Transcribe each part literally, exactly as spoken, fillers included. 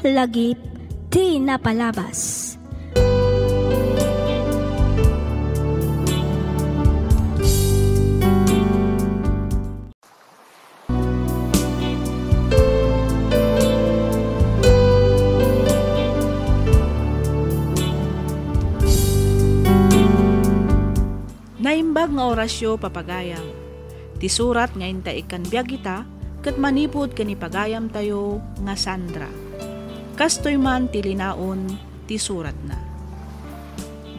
Lagip ti napalabas. Naimbag nga orasyo, papagayam. Ti surat nga inta ikkan biag ita, ket manipud ken ni pagayamtayo nga Sandra. Kastoy man ti linaon ti suratna.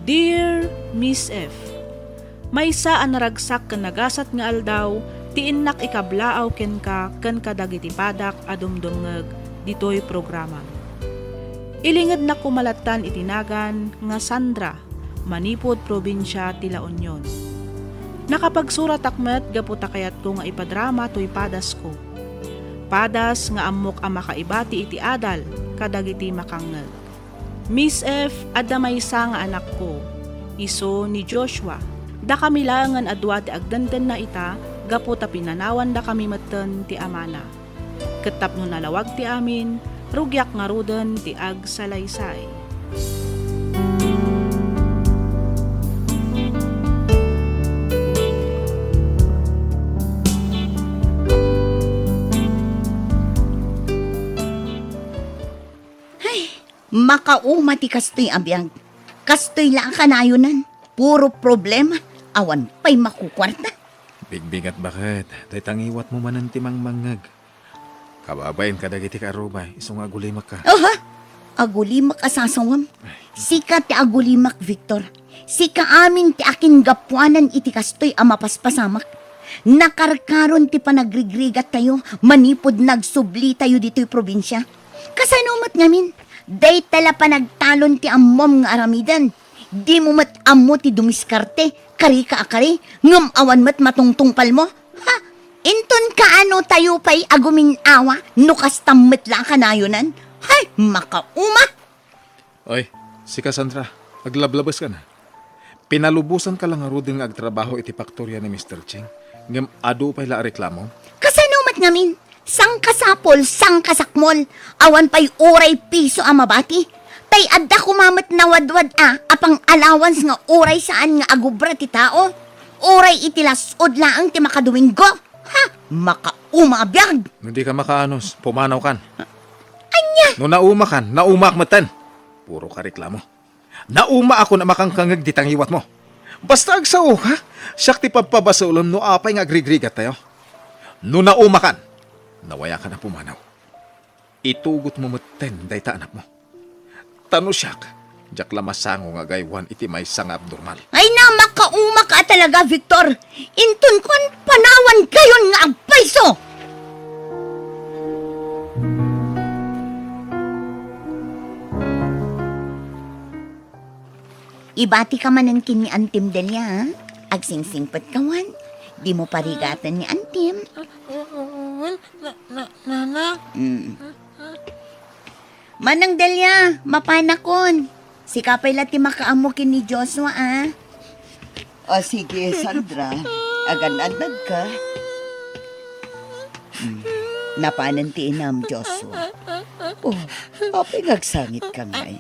Dear Miss F, maysa a naragsak ken nagasat nga aldaw ti innak ikablaaw kenka ken kadagiti padak a dumdumngeg ditoy programam. Ilingednak koma lattan iti nagan nga Sandra, manipud probinsia ti La Union. Nakapagsuratak met gapu ta kayatko nga ipadrama toy padasko. Padas nga ammok a makaibati iti adal kadagiti makangngeg. Miss F, adda maysa nga anakko, isu ni Joshua. Dakami laengen a dua ti agdendenna ita gapu ta pinanawandakami metten ti amana. Ket tapno nalawag ti amin, rugiak ngaruden ti agsalaysay. Ay, makauma ti kastoy a biag. Kastoy la a kanayonan. Puro problema. Awan pay makukuarta. Bigbigat baket. Dayta ngiwatmo manen ti mangmangngeg. Kababain kadagiti kaarrubay, isu nga agulimakka. Aha! Agulimak a sasawam. Sika ti agulimak, Victor. Sika amin ti akingapuanan iti kastoy a mapaspasamak. Nakarkaron ti panagrigrigattayo manipud nagsublitayo ditoy probinsia. Kasano met ngamin? Dayta la panagtalon ti ammom nga aramiden. Dimo met ammo ti dumiskarte, karika a kari, ngem awan met matungtungpalmo. Ha? Inton kaano tayo pay agumin-awa no kasta met la a kanayonan? Hay, makauma! Oy, sika, Sandra, aglablabeska na. Pinalubosanka la ngaruden nga agtrabaho iti paktoria ni Mister Ching, ngem adu pay la a reklamo? Kasano met ngamin? Sangkasapul, sangkasakmol, awan pay uray piso a mabati. Tay adda koma met nawadwad a, a pang-allowance nga uray saan nga agubra ti tao. Uray iti las-ud laeng ti makadominggo. Ha? Makauma a biag! No di ka makaanos, pumanaw kan. Ania? No nauma kan, nauma ak metten. Puro ka reklamo. Nauma akon a makangkangngeg dita ngiwatmo. Basta agsao ka, siak ti pabpabasolem no apay nga agrigrigattayo. No nauma kan, nawayakan a pumanaw. Itugotmo metten dayta anakmo. Ta no siak, diak la masango nga agaywan iti maysa nga abnormal. Ay na, makauma ka talaga, Victor. Inton kuan, panawankayon nga agpayso! Ibati ka manen ken ni Antim Delia, ha? Agsingsingpet ka wen. Dimo parigaten ni Antim. Wen, na, na, nanang. Mm. Manang Delia, mapanakon. Sika pay la ti makaammo ken ni Joshua, a. O, sige, Sandra. Agan-annad ka. Mm. Napanen ti inam, Joshua. O, apay nga agsangit ka ngay?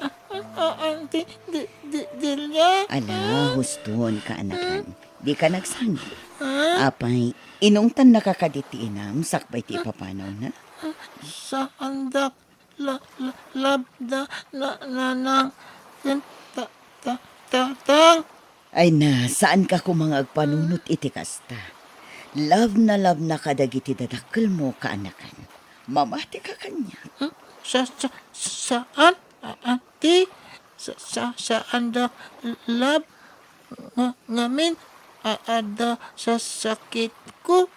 Ah, ah, di, di, di, Delia. Ala, huston ka, anakan. Di ka nagsangit. Ah? Apay, inungtannaka kadi ti inam, sakbay ti ipapanawna? Saandak la, la, labda, na, nanang, ken ta, ta, tatang. Ay na, saanka koma nga agpanunot iti kasta. Love na love na kadagiti dadakkelmo, kaanakan. Mamatika kaniak. Hmm? Sa, sa, saan? A-, anti? Sa, sa, saandak love nga, ngamin a-, adda sa sakitko?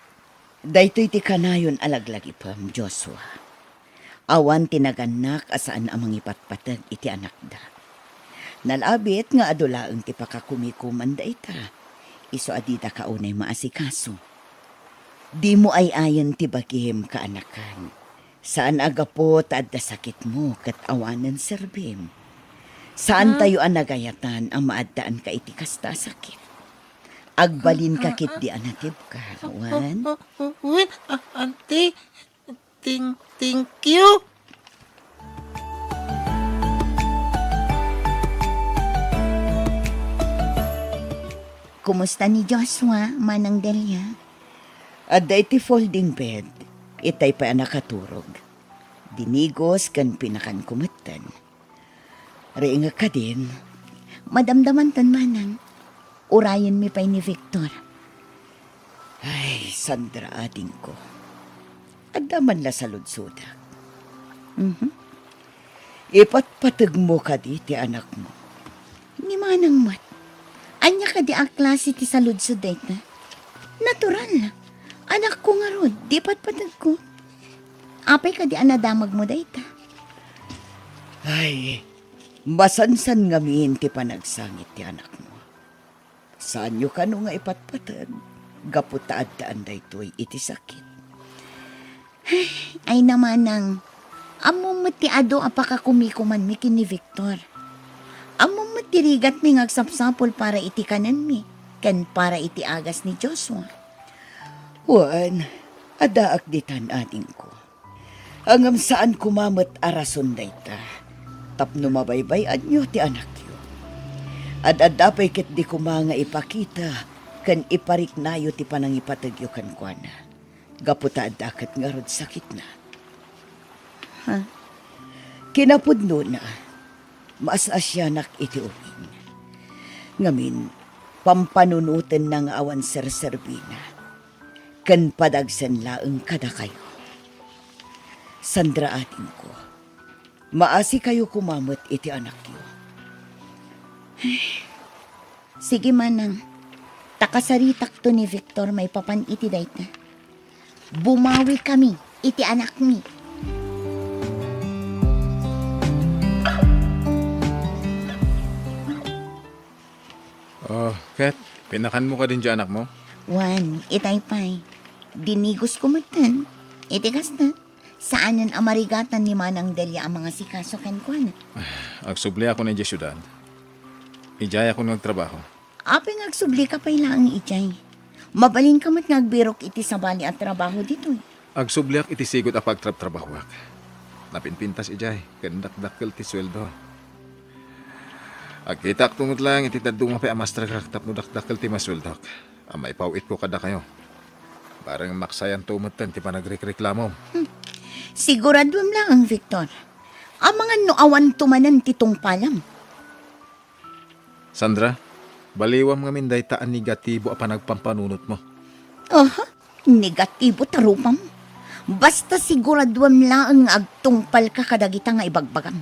Daytoy ti kanayon a laglagipem, Joshua. Awan ti nagannak a saan a mangipatpateg iti anakda. Nalabit nga adu laeng ti pakakumikuman dayta, isu a didaka unay maasikaso. Dimo ay-ayen ti bagim, kaanakan. Saan a gapu ta adda sakitmo ket awanen serbim. Saantayo a nagayatan a maaddaanka iti kasta a sakit. Agbalinka ketdi a natibka, wen? Wen, a-, anti, thank, thank you. Kumusta ni Joshua, Manang Delia? Adda iti folding bed, itay pay a nakaturog. Dinigos ken pinakanko metten. Riingek kadin. Madamdamanton, Manang. Urayenmi pay ni Victor. Ay, Sandra, adingko. Adda man la saludsodak. Mhm. Ipatpategmo kadi ti anakmo? Ni Manang met. Ania kadi a klase ti saludsod dayta? Natural. Anakko ngarud, di patpategko. Apay kadi a nadamagmo dayta? Ay, masansan ngamin ti panagsangit ti anakmo. Saanyo kano nga ipatpateg gapu ta addaan daytoy iti sakit? Ay, Manang, ammom met ti adu a pakakumikumanmi ken ni Victor. Ammom met ti rigatmi nga agsapsapul para iti kanenmi ken para iti agas ni Joshua. Wen, addaak ditan, adingko. Ngem saan koma met a rason dayta tapno mabaybay-anyo ti anakyo. Ad-adda pay ketdi koma nga ipakita ken ipariknayo ti panangipategyo kenkuana, gapu ta adda ket ngarud sakitna. Ha? Kinapudnona, maas-asianak iti ubing. Ngamin, pampanunotenna nga awan serserbina, ken padagsen laeng kadakayo. Sandra, adingko, maasikayo koma met iti anakyo. Sige, Manang. Ta kasaritakto ni Victor maipapan iti dayta. Bumawikami iti anakmi. Oh, Ket, pinakanmo kadin ti anakmo? Wen, itay pay. Dinigosko metten. Iti kasta, saanen a marigatan ni Manang Delia a mangasikaso kenkuana. Agsubliakon idiay siudad. Idiayakon nga agtrabaho. Apay nga agsublika pay laeng idiay? Mabalinka met nga agbirok iti sabali a trabaho ditoy. Agsubliak iti sigud a pagtrabtrabahoak. Napinpintas idiay, ken dakdakkel ti sueldo. Agkitaakto met laeng iti dadduma pay a masterkak tapno dakdakkel ti masueldok a maipaw-itko kadakayo. Bareng maksayanto metten ti panagrekreklamom. Hmm. Siguraduem laeng, Victor. Amangan no awanto manen ti tungpalam. Sandra, baliwam ngamin dayta a negatibo a panagpampanunotmo. Aha? Negatibo ta rupam? Basta siguraduem laeng nga agtungpalka kadagita nga ibagbagam.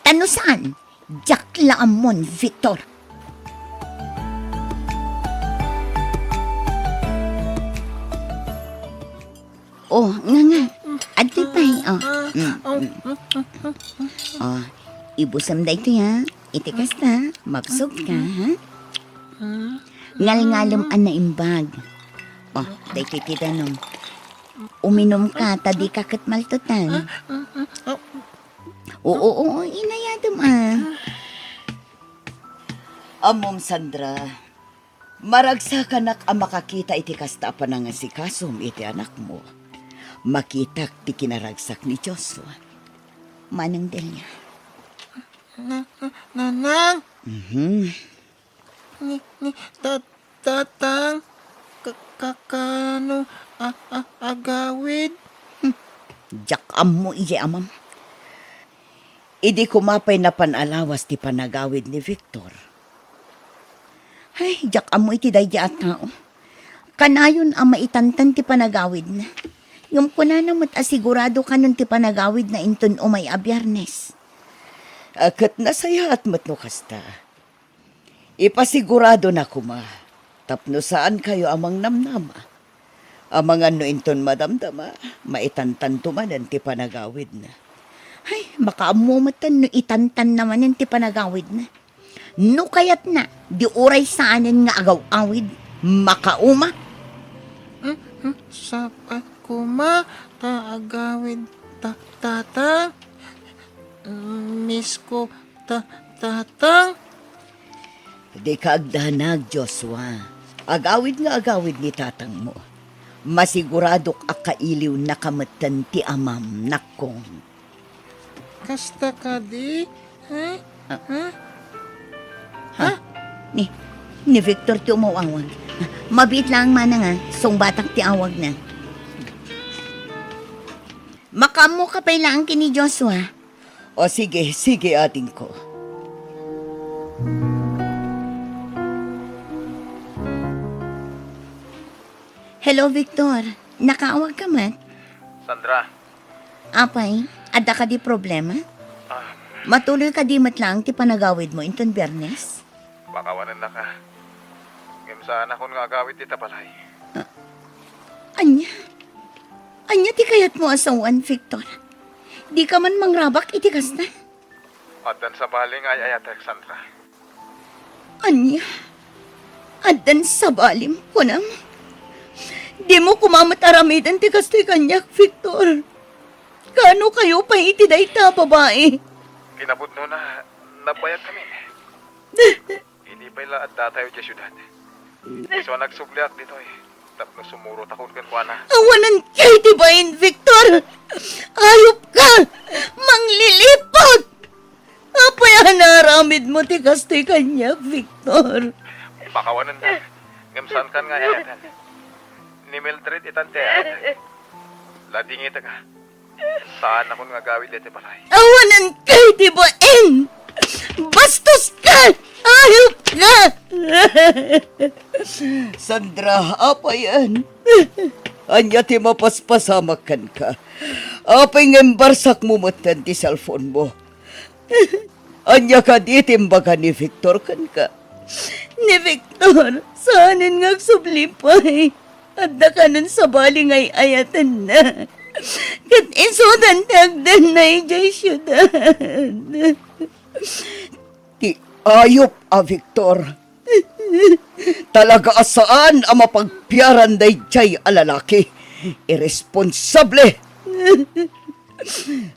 Ta no saan, diak la ammon, Victor. Oh, nga nga. Adtoy pay, oh. Mm, mm. Oh, ibusem daytoy, ha. Iti kasta, mabsog ka, ha? Ngalngalem a naimbag. Oh, daytoy ti danom. Uminom ka, ta di ka ket maltutan. Oo, oo, inayadem, ah. Ammom, Sandra, maragsakanak a makakita iti kasta a panangasikasom iti anakmo. Makitak ti kinaragsak ni Joshua. Manang Delia. Na, na, nanang? Mhm. Ni, ni, ta-, tatang? Ka-, ka-, kano a-, a-, agawid? Hmm. Diak ammo idiay amam. Idi koma pay napan a lawas ti panagawid ni Victor. Ay, diak ammo iti daydi a tao. Kanayon a maitantan ti panagawidna. Ngem kunana met a sigurado kanon ti panagawidna inton umay a Biernes. A, ket nasayaat met no kasta. Ipasiguradona koma tapno saankayo a mangnamnama. Amangan no inton madamdama, maitantanto manen ti panagawidna. Ay, makaammo metten no itantanna manen ti panagawidna. No kayatna, di uray saanen nga agaw-awid, makauma. Hmm, hmm, sapay koma ta agawid ta-, tatang. Miss ko ta-, tatang. Dika agdanag, Joshua. Agawid nga agawid ni tatangmo. Masiguradok a kailiwnaka metten ti amam, nakkong. Kasta kadi? Ha? Ah. Ha? Ha? Ha? Ni, Ni Victor ti umaw-awag. Mabiit laeng manang a, sungbatak ti awagna. Makaammoka pay laeng ken ni Joshua. O sige, sige, adingko. Hello, Victor. Nakaawag ka met? Sandra. Apay, adda kadi problema? Ah. Matuloy kadi met laeng ti panagawidmo inton Biyernes? Pakawanennaka. Ngem saanakon nga agawid dita balay. Ah, ania? Ania ti kayatmo a sawen, Victor? Dika man mangrabak iti kasta? Addan sabali nga ay-ayatek, Sandra. Ania? Addan sabalim, kunam? Dimo koma met aramiden ti kastoy kaniak, Victor. Kaano kayo pay iti dayta a babai? Kinapudnona, nabayag kami. Idi pay la addatayo idiay siudad, isu a nagsubliak ditoy tapno sumurotakon kenkuana. Awanen kay ti bain, Victor! Ayop ka! Mangliliput! Apay a naaramidmo ti kastoy kaniak, Victor? Pakawanennak. Ngem saankan nga ay-ayaten. Ni Mildred itan ti ay-ayatek. Ladingitek a. Saanakon nga agawid dayta balay. Awanen kay ti bain! Bastos ka! Ayop ka! Sandra, apayen? Ania ti mapaspasamak kenka? Apay nga imbarsakmo metten ti cellphone mo? Ania kadi ti imbaga ni Victor kenka? Ni Victor, saanen nga agsubli pay. Adda kanen sabali nga ay-ayatenna. Ket isudan ti agdanna idiay siudad. Ti ayop a Victor. Talaga a saan a mapagpiaran daydiay a lalaki. Irresponsable.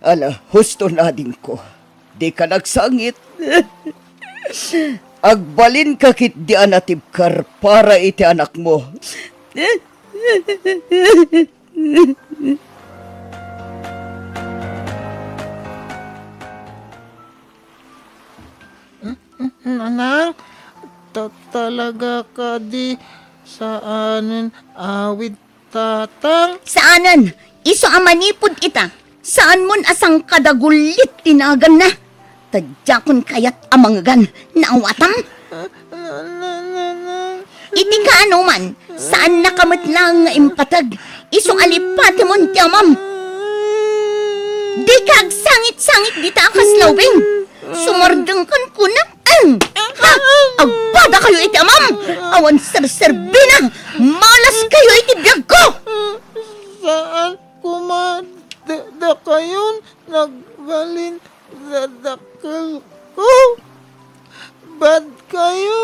Ala, husto nadingko. Dika nagsangit. Agbalinka ketdi a natibker para iti anakmo. Nanang, ta-, talaga kadi saanen awid Tatang? Saanen, isu a manipud ita, saanmon a sangkadagullit ti naganna. Ta diakon kayat a mangegan, naawatam? Ah, na, na, na, na. Iti kaanoman, saannaka met laeng nga impateg, isu a lipatemon ti amam. Dika agsangit-sangit dita a kasla ubing. Sumardengkan kunak. Em! Ha? Agpadakayo iti amam! Awan serserbina! Malas kayo iti biagko! Saan koma da-, dakayon nagbalin dadakkelko? Bad kayo.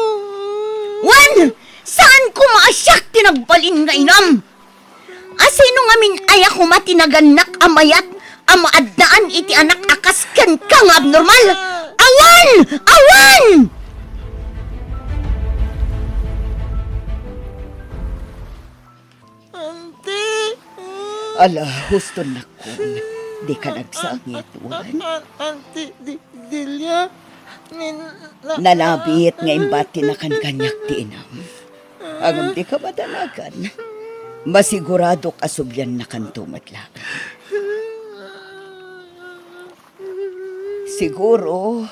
Wen! Saan koma a siak ti nagbalin nga inam? Asino ngamin aya koma ti nagannak a mayat a maaddaan iti anak a kas kenka nga abnormal? Awan! Awan! Auntie! Ala, husto nakon. Dika nagsangit, wen? An-, an-, Auntie Di-, Delia, nin-, na-, Nalabit nga imbati na kan kaniak ti inam. Ngem dika madanagan. Masiguradok a subliannakanto met laeng. Siguro,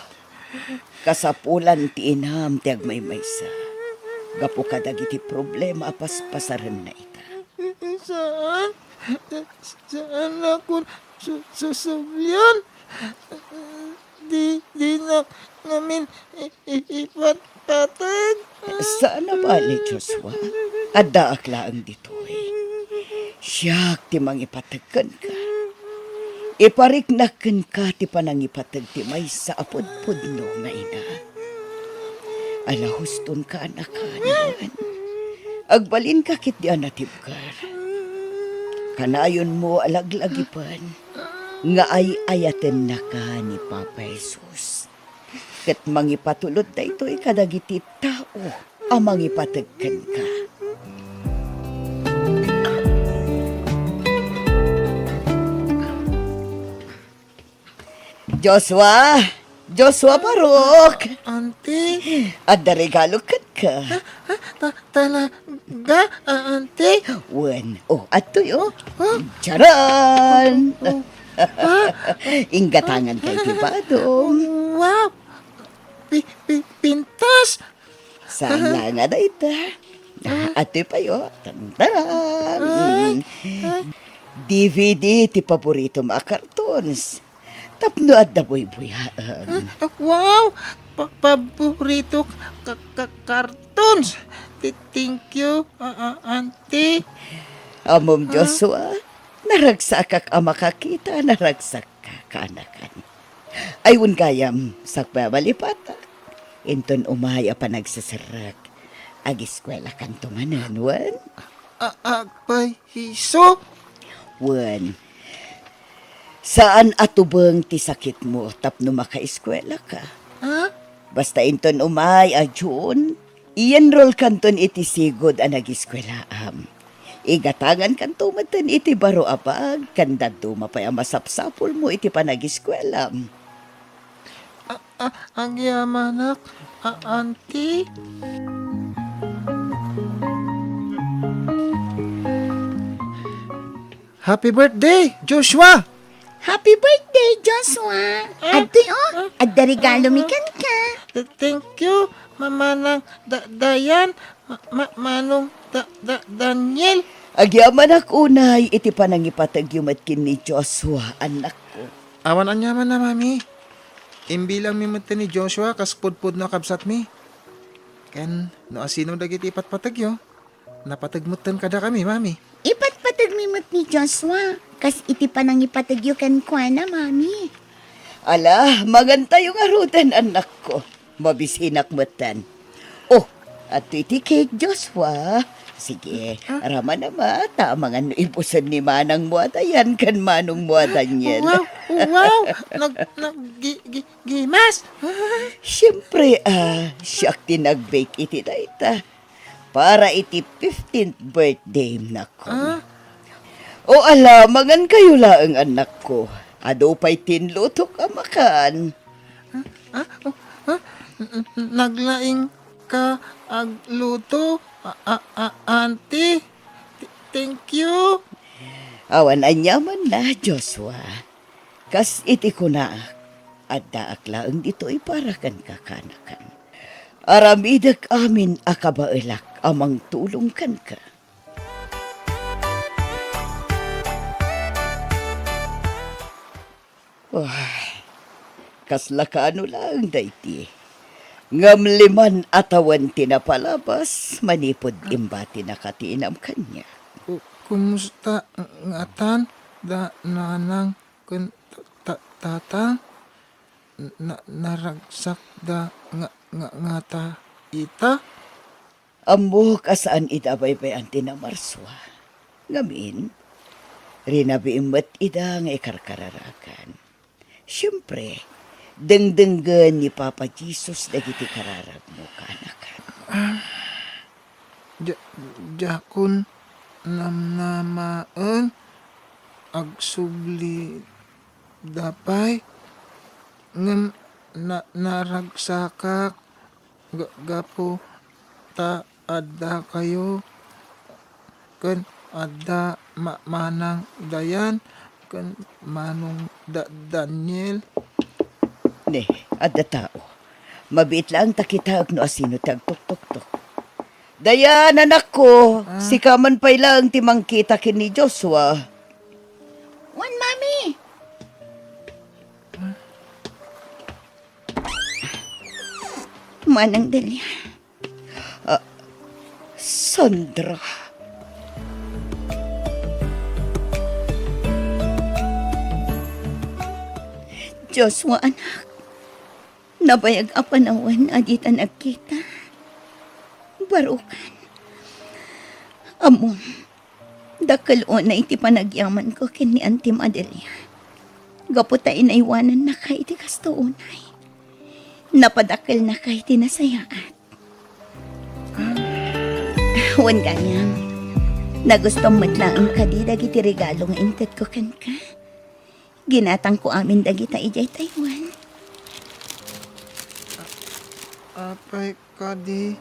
kasapulan ti inam ti agmaymaysa gapu kadagiti problema a paspasarenna ita. Saan, saannakon su-, susublian. Di, dinak ngamin i-, i-, ipatpateg. Saan a bale, Joshua. Addaak laeng ditoy. Siak ti mangipateg kenka. Ipariknak kenka ti panangipateg ti maysa a pudpudno nga ina. Ala, hustonka a nakan, wen? Agbalinka ketdi a natibker. Kanayonmo a laglagipen nga ay-ayatennaka ni Papa Jesus. Ket mangipatulod daytoy kadagiti tao a mangipateg kenka. Joshua, Joshua Barok! Auntie? Adda regalo kenka. Ha? Ha? Ta-, talaga, a-, Auntie? Wen. O, adtoy, o. Ha? Charan! O, o. Ha? Inggatangan kay ti badom. Wow! Pi-, pi-, pintas! Saan la nga dayta? Ah, adtoy pay, o. Tantaran! Ay, ay. D V D ti paboritom a cartoons. Tapno adda buybuyaen. Ah, wow! Pa-, paborito ka-, ka-, cartoons! Ti-, thank you, a-, a-, Auntie. Ammom, Joshua, naragsakak a makakita, naragsak ka, kaanakan. Ay, wen gayam, sakbay a malipatak, inton umay a panagseserrek, agiskuelakanto manen, wen? A-, agpayso? Wen, saan a tubeng ti sakitmo tapno makaiskuelaka. Ha? Basta inton umay a June, i-enrollkanton iti sigud a nagiskuelaam. Igatangankanto metten iti baro a bag, ken dadduma pay a masapsapulmo iti panagiskuelam. A-, a-, agyamanak, a-, Auntie? Happy birthday, Joshua! Happy birthday, Joshua! Ah, adtoy, o, ah, adda regalo mi kenka. Th-, thank you, Ma-, Manang Da-, Dayan, Ma-, Ma-, Manong Da-, Da-, Daniel. Agyamanak unay iti panangipategyo met ken ni Joshua, annakko. Awan aniamanna, Mami. Imbilangmi met ni Joshua kas pudpudno a kabsatmi. Ken no asino dagiti ipatpategyo, napateg metten kadakami, Mami. Ipatpategmi met ni Joshua, kas iti panangipategyo kenkuana, Mami. Ala, mangantayo ngaruden, annakko. Mabisinak metten. O, adtoy ti cake, Joshua. Sige, ah, raman ama, ta amangan no ibusen ni manangmo a Dayan ken manongmo a Daniel. Wow, wow, nag-, nag-, gi-, gi-, gimas. Siempre, ah, siak ti nag-bake iti dayta. Para iti fifteenth birthday, nak. Ah? O ala, mangankayo laeng, annakko. Adu pay tinlutok a makan. Ah, ah, oh, ah, n-, n-, naglaing ka agluto, a, a, a, Auntie. Th-, thank you. Awan aniamanna, Joshua. Kas iti kunaak, addaak laeng ditoy para kenka, kaanakan. Aramidek amin a kabaelak a mangtulong kenka. Uy, kasla kaano laeng daydi. Ngem liman a tawen ti napalabas manipud imbatinaka ti inam kaniak. Ku-, kumusta ngatan da nanang ken ta-, ta-, tatang? Na-, naragsakda nga, nga, ngata ita? Ammok a saan ida baybay-an ti namarsua. Ngamin, rinabiim met ida nga ikarkararakan. Siempre, dengdenggen ni Papa Jesus dagiti kararagmo, kaanakan. Ah, dia-, diakon namnamaen, agsubli da pay, ngem na-, naragsakak ga-, gapu ta addakayo ken adda ma-, Manang Dayan ken Manong Da-, Daniel. Ne, adda tao. Mabiit laeng ta kitaek no asino ti agtuktoktok. Dayan, anakko, ah, sika man pay laeng ti mangkita ken ni Joshua. Wen, Mami! Manang Delia. Ah, Sandra. Joshua, anak. Nabayag a panawen a dita nagkita. Barukan. Ammom, dakkel unay ti panagyamanko ken ni Auntie Madelia. Gapu ta inaywanannaka iti kasto unay. Napadakkelnaka iti nasayaat. Wen gayam, nagustom met laeng kadi dagiti regalo nga intedko kenka? Ginatangko amin dagita idiay Taiwan. Apay kadi,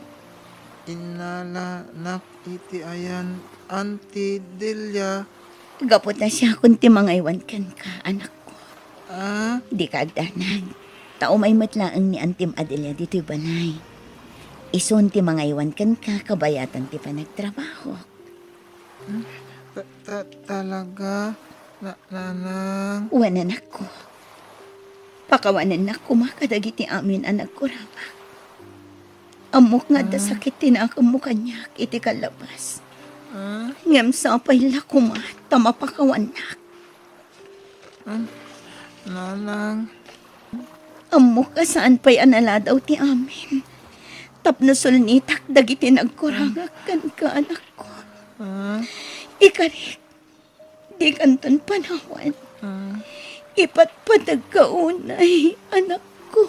innalanak iti ayan, Auntie Delia. Gapu ta siakon ti mangaywan kenka, anakko. Ah? Dika agdanag. Ta umay met laeng ni Antim Adelia ditoy balay. Isun ti mangaywan kenka kabayatan ti panagtrabahok. Hmm? Ta-, ta-, talaga, na-, nanang? Wen, anakko. Pakawanennak koma kadagiti amin a nagkurangak. Ammok nga adda Ah. sakit ti nakemmo kaniak iti kallapas. Ah. Ngem sapay la koma ta mapakawannak. Ah, nanang. Ammok a saan pay a naladaw ti amin. Tapno sulnitak dagiti nagkurangak kenka, anakko. Ah. Ikarik, dikanton panawan. Ah. Ipatpategka unay, anakko.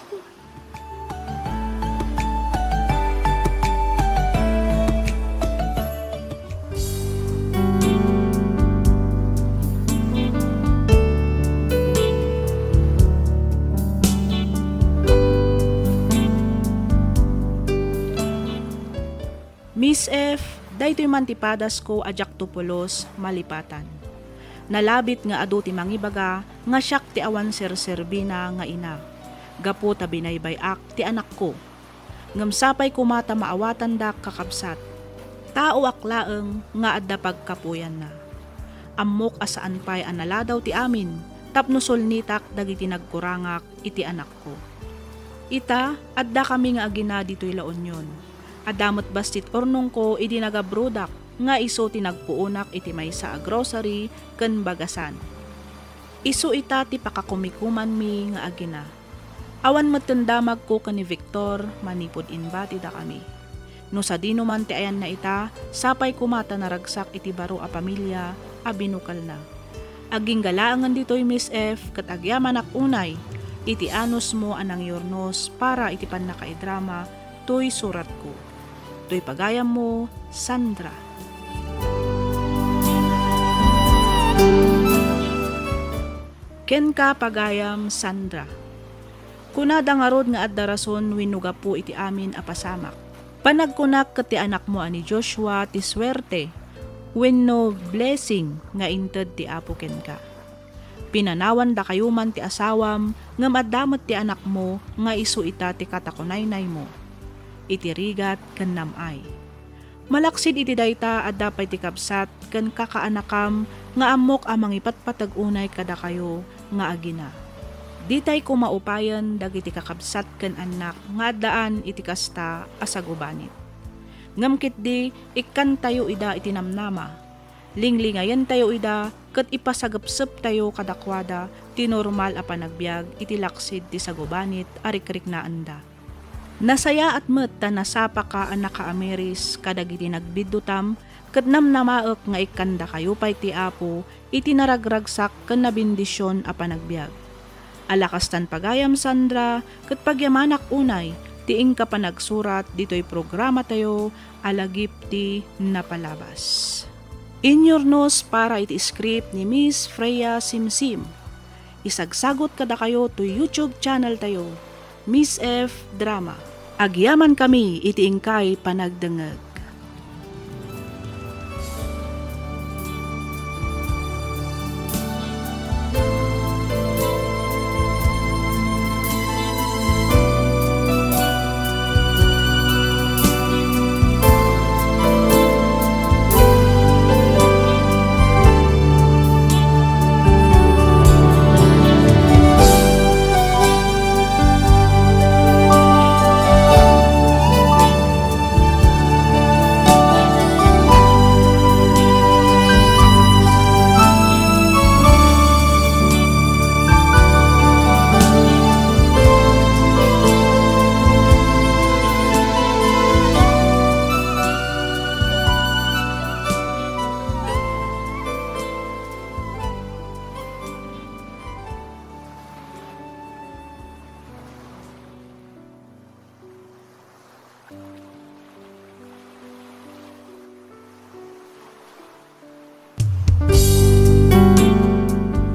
Miss F, daytoy man ti padasko a diakto pulos malipatan. Nalabit nga adu ti mangibaga nga siak ti awan serserbina nga ina, gapu ta binaybay-ak ti anakko. Ngem sapay koma ta maawatandak, kakabsat. Taoak laeng nga adda pagkapuyanna. Ammok a saan pay a naladaw ti amin tapno sulnitak dagiti nagkurangak iti anakko. Ita, addakami nga agina ditoy La Union. Adda met bassit urnongko idi nagabrodak nga isu ti nagpuonak iti maysa a grocery ken bagasan. Isu ita ti pakakumikumanmi nga agina. Awan metten damagko ken ni Victor manipud imbatidakami. No sadino man ti ayanna ita, sapay koma ta naragsak iti baro a pamilia a binukelna. Agingga laengen ditoy, Miss F, ket agyamanak unay iti anusmo a nangyurnos para iti pannakaidrama toy suratko. Toy pagayammo, Sandra. Kenka, pagayam Sandra. Kunada ngarud nga adda rason wenno gapu iti amin a pasamak. Panagkunak ket ti anakmo a ni Joshua ti suerte wenno blessing nga inted ti Apo kenka. Pinanawandakayo man ti asawam, ngem adda met ti anakmo nga isu ita ti katakunaynaymo iti rigat ken nam-ay. Malaksid iti dayta, adda pay ti kabsat ken kakaanakam nga ammok a mangipatpateg unay kadakayo nga agina. Ditay koma upayen dagiti kakabsat ken annak nga addaan iti kasta a sagubanit. Ngem ketdi, ikkantayo ida iti namnama. Linglingayentayo ida ket ipasagepseptayo kadakuada ti normal a panagbiag iti laksid ti sagubanit a rikriknaenda. Nasayaat met ta nasapaka a nakaamiris kadagiti nagbiddutam ket namnamaek nga ikkandakayo pay ti Apo iti naragragsak ken nabendision a panagbiag. Ala kastan, pagayam Sandra, ket pagyamanak unay ti inka panagsurat ditoy programatayo a Lagip ti Napalabas. Inyurnos para iti script ni Miss Freya Simsim. Isagsagot kadakayo toy YouTube channel tayo, Miss F Drama. Agyamankami iti inkay panagdengngeg.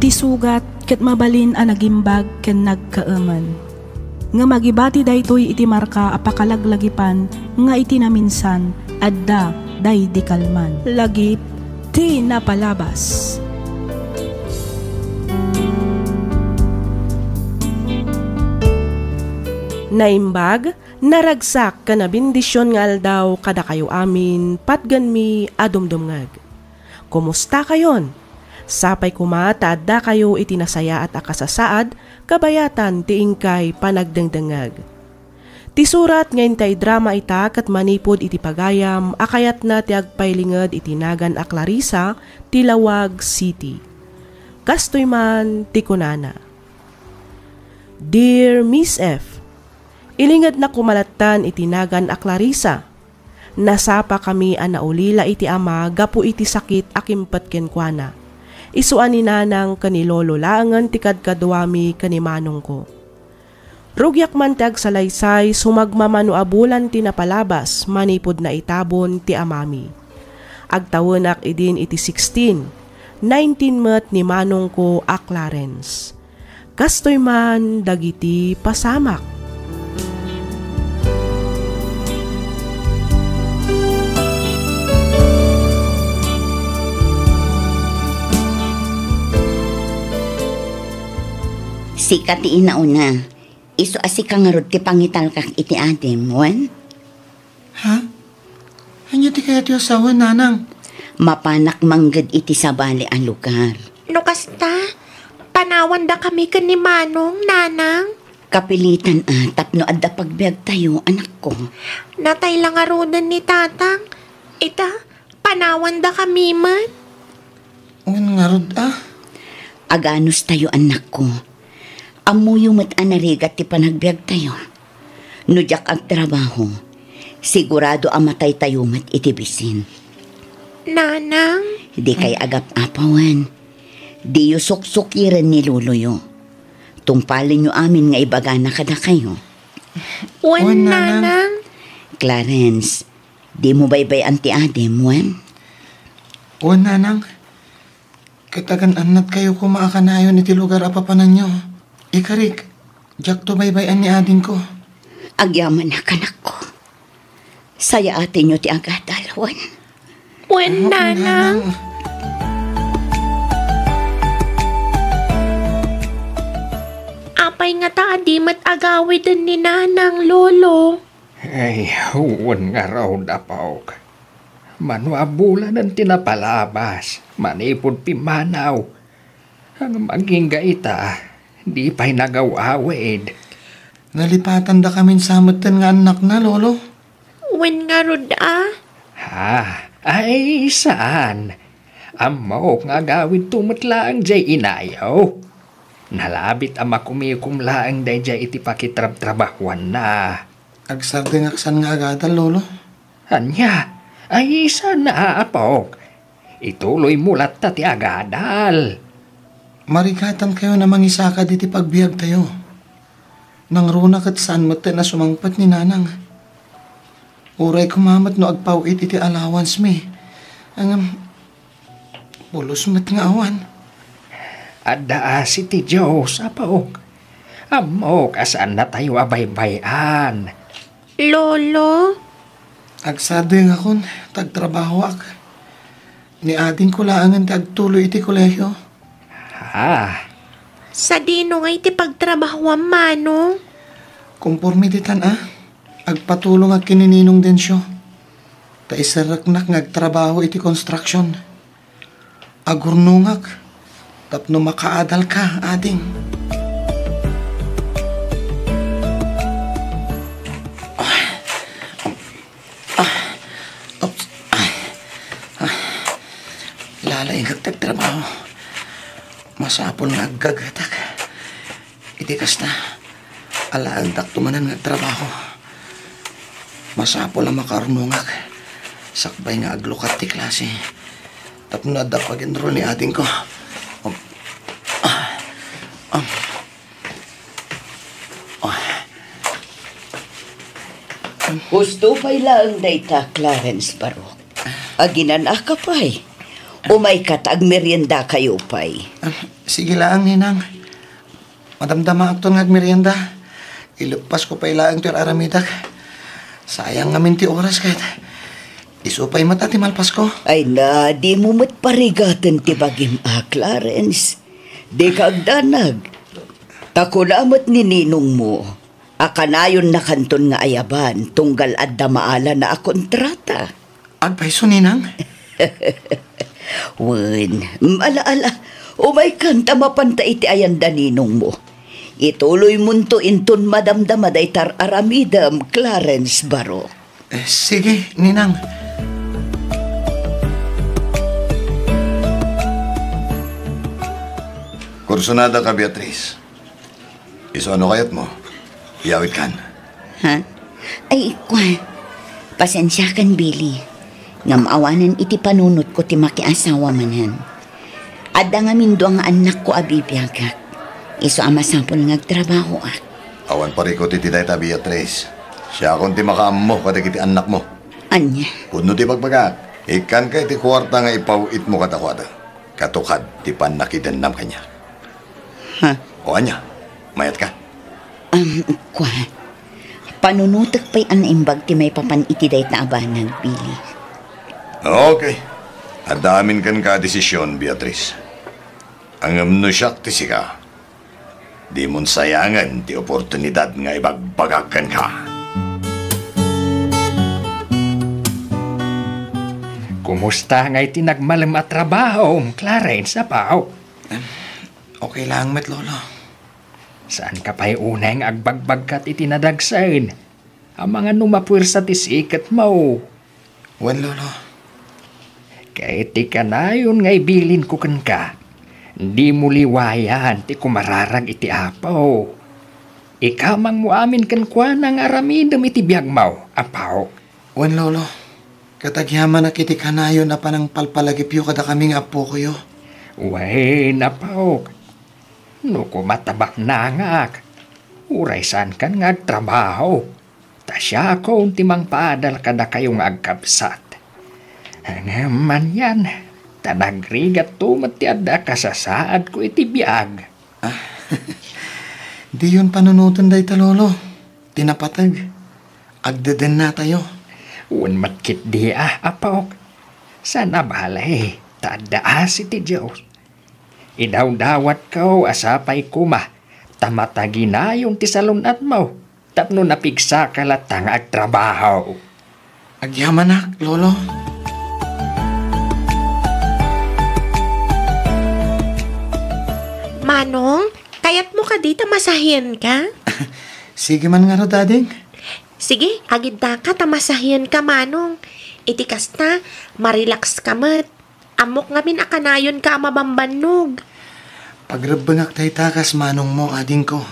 Ti sugat ket mabalin a nagimbag ken nagkaemen. Ngem agibati daytoy iti marka a pakalaglagipan nga iti naminsan, adda daydi kalman. Lagip ti napalabas. Naimbag, naragsak, ken nabendision nga aldaw kadakayo amin, patgenmi a dumdumngeg. Kumustakayon? Sapay koma ta addakayo iti nasayaat a kasasaad kabayatan ti inkay panagdengdengngeg. Ti surat nga intay drama ita ket manipud iti pagayam a kayatna ti agpailinged iti nagan a Clarissa ti Laoag City. Kastoy man ti kunana, Dear Miss F, ilingedna koma lattan iti nagan a Clarissa. Nasapakami a naulila iti ama gapu iti sakit a kimpet kenkuana. Isu a ni Nanang ken ni Lolo laengen ti kadkaduami ken ni Manongko. Rugiak man ti agsalaysay, sumagmamano a bulan ti napalabas manipud naitabon ti amami. Agtawenak idin iti sixteen, nineteen met ni Manongko a Clarence. Kastoy man dagiti pasamak. Sika ti inauna. Isu a sika ngarud ti pangitalkak iti adim, wen? Ha? Ania ti kayatyo a sawen, Nanang? Mapanak mangged iti sabali a lugar. No kasta, panawandakami ken ni Manong, Nanang. Kapilitan a tapno adda pagbiagtayo, anakko. Natay la ngaruden ni Tatang. Ita, panawandakami met. Wen ngarud a? Aganustayo, annakko. Ammoyo met a narigat ti panagbiagtayo. No diak agtrabaho, sigurado a mataytayo met iti bisin. Nanang? Dikay agap-apawen. Diyo suksukiren ni loloyo. Tungpalenyo amin nga ibagana kadakayo. Wen, Wen, Nanang. Nanang. Clarence, dimo baybay-an ti adim, wen? Wen, Nanang. Ket agan-annadkayo koma a kanayon iti lugar a papananyo. Ikarik, diakto baybay-an ni adingko. Agyamanak, anakko. Sayaatenyo ti agadal, wen? Wen, Nanang. Apay ngata a di met agawiden ni Nanang, Lolo? Ay, wen ngarud, apok. Mano a bulanen ti napalabas, manipud pimmanaw. Ngem agingga ita, di pay nagaw-awid. Nalipatandakamin sa metten nga annakna, Lolo. Wen ngarud a? Ha? Ay, saan. Ammok nga agawidto met laeng jay inayo. Nalabit a makumikom laeng dayjay iti pakitrabtrabahuanna. Agsardengak san nga agadal, Lolo. Ania? Ay, saan a, apok. Ituloymo latta ti agadal. Marigatankayon a mangisakad iti pagbiagtayo. Nangruna ket saan metten a sumangpet ni Nanang. Uray koma met no agpaw-it iti allowance mi. Ngem, pulos met nga awan. Adda asi ti Dios, apok. Ammok a saannatayo a baybay-an. Lolo? Agsadengakon, ta agtrabahoak. Ni adingko laengen ti agtuloy iti kolehio. Ah. Sadino ngay ti pagtrabahoam, Manong? Konforme ditan a, agpatulongak ken ni Ninong Dencio. Ta iserreknak nga agtrabaho iti construction. Agurnongak tapno makaadalka, ading. Ah, ah, oops, ah, ah. Lalaingek ti agtrabaho. Masapul nga aggagatak. Iti kasta, alaentakto manen nga agtrabaho. Masapul a makaurnongak sakbay nga aglukat ti klase tapno adda pag-enroll ni adingko. Um, ah, um, ah. Husto pay laeng dayta, Clarence Barok. Aginan-aka pay. Umayka ta agmeriendakayo pay. Ah, sige laeng, Ninang. Madamdamaakton nga agmerienda. Ileppasko pay laeng ti ar-aramidak. Sayang ngamin ti oras ket isu pay met a ti malpasko. Ay na, dimo met parigaten ti bagim a, Clarence. Dika agdanag. Ta kuna met ni ninongmo a kanayonnakanton nga ayaban tunggal adda maalana a kontrata. Agpayso, Ninang? Wen, ala, ala, umaykan ta mapanta iti ayanda ninongmo. Ituloymonto inton madamdama dayta ar-aramidem, Clarence Baro. Eh, sige, Ninang. Kursunada ka, Beatriz. Isu, ano kayatmo? Iyawidkan. Ha? Ay, kua. Pasensiakan, Billy. Ngem awanen iti panunotko ti makiasawa manen. Adda ngamin dua nga annakko a bibiagak. Isu a masapul nga agtrabahoak. Awan parikut iti dayta, Beatriz. Siakon ti makaammo kadagiti annakmo. Ania? Pudno ti bagbagak. Ikkanka iti kuarta nga ipaw-itmo kadakuada. Katukad ti pannakidennam kaniak. Ha? O ania? Mayatka? Um, kua. Panunotek pay a naimbag ti maipapan iti dayta a banag, Billy. Okay. Adda amin kenka a desisyon, Beatriz. Ngem no siak ti sika, dimon sayangen ti oportunidad nga ibagbagak kenka. Kumusta ngay ti nagmalem a trabahom, Clarence, apo? Em, okay lang met, Lolo. Saanka pay unay nga agbagbagkat iti nadagsen? Amangan no mapuersa ti siketmo. Wen, Lolo. Ket ti kanayon nga ibilinko kenka, dimo liwayan ti kumararag iti Apo. Ikamangmo amin kenkuana nga aramidem iti biagmo, apo. Wen, Lolo. Ket agyamanak iti kanayon a panangpalpalagipyo kadakami nga appokoyo. Wen, apok. No koma ta baknangak, uray saankan nga agtrabaho, ta siakon ti mangpaadal kadakayo nga agkabsat. Ngem anian, ta nagrigatto met ti adda a kasasaadko iti biag. Ah, diyon panunoten dayta, Lolo. Ti napateg, agdedennatayo. Wen met ketdi a, apok. Saan a bale, ta adda asi ti Dios. Idawdawatko a sapay koma ta mataginayon ti salun-atmo tapno napigsaka latta nga agtrabaho. Agyamanak, Lolo. Manong, kayatmo kadi ta masahienka? Sige man ngarud, ading. Sige, agiddaka ta masahienka, Manong. Iti kasta, marelax ka met. Ammok ngamin a kanayonka a mabambannog. Pagrebbengak dayta kas manongmo, adingko.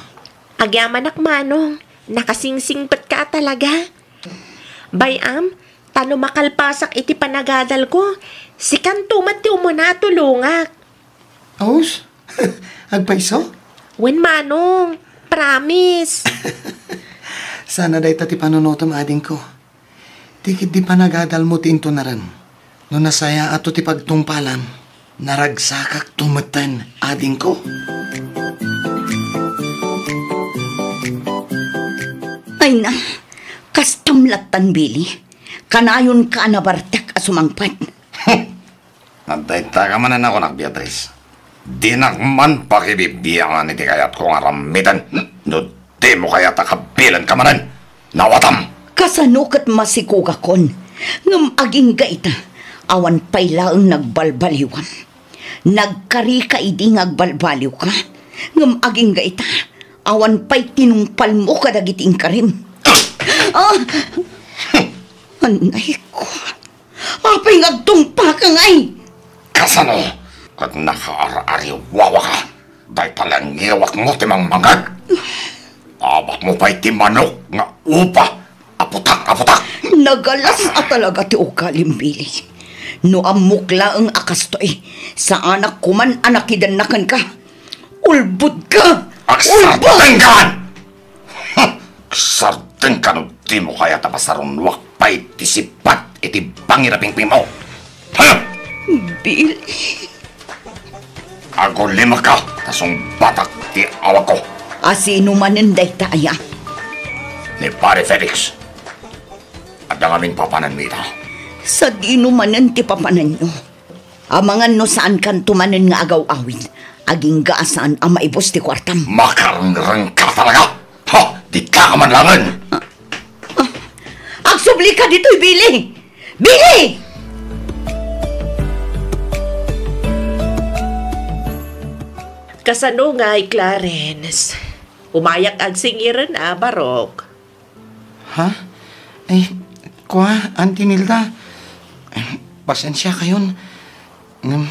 Agyamanak, Manong. Nakasingsingpetka a talaga. Bay-am, ta no makalpasak iti panagadalko, sikanto met ti umuna a tulongak. Aws? Agpayso? Wen, Manong. Promise. Sana dayta ti panunotem, adingko. Ti ketdi panagadalmo ti intunaren. No nasayaato ti pagtungpalan, naragsakakto metten, adingko. Ay na, kastam lattan, Billy. Kanayonka a nabartek a sumangpet. Adda ita ka manen a kunak, Beatriz. Dinak man pakibibiangan iti kayatko nga aramiden. No dimo kayat a kabilenka manen, nawatam! Kasano ket masikogakon? Ngem agingga ita, awan pay laeng nagbalbaliwam. Nagkarika idi nga agbalbaliwka. Ngem agingga ita, awan pay tinungpalmo kadagiti inkarim. Ah! Anay ko. Apay nga agtungpaka ngay? Kasano? Ket nakaar-ariwawaka. Dayta la ngiwatmo ti mangmangngeg. Abakmo pay ti manok nga upa a putak a putak. Nagalas a talaga ti ugalim, Billy. No ammok laeng a kastoy, saanak koman a nakidennakenka. Ulbodka! Ulbod! Agsardengkan! Huh! Agsardengkan no dimo kayat a pasarunoak pay ti sippat iti pangirapingpingmo. Huh! Billy. Agulimekka ta sungbatak ti awagko. A sino manen dayta aya? Ni Pare Felix, adda ngamin papananmi ita. Sadino manen ti papananyo? Amangan no saankanto manen nga agaw-awid, agingga a saan a maibus ti kuartam. Makarengreng ka talaga! Ha! Dika ka man laengen! Ah, ah, agsubli ka ditoy, Billy! Billy! Kasano ngay, Clarence? Umayak agsingiren a barok. Ha? Eh, kua, Auntie Nilda. Pasensiakayon. Ngem,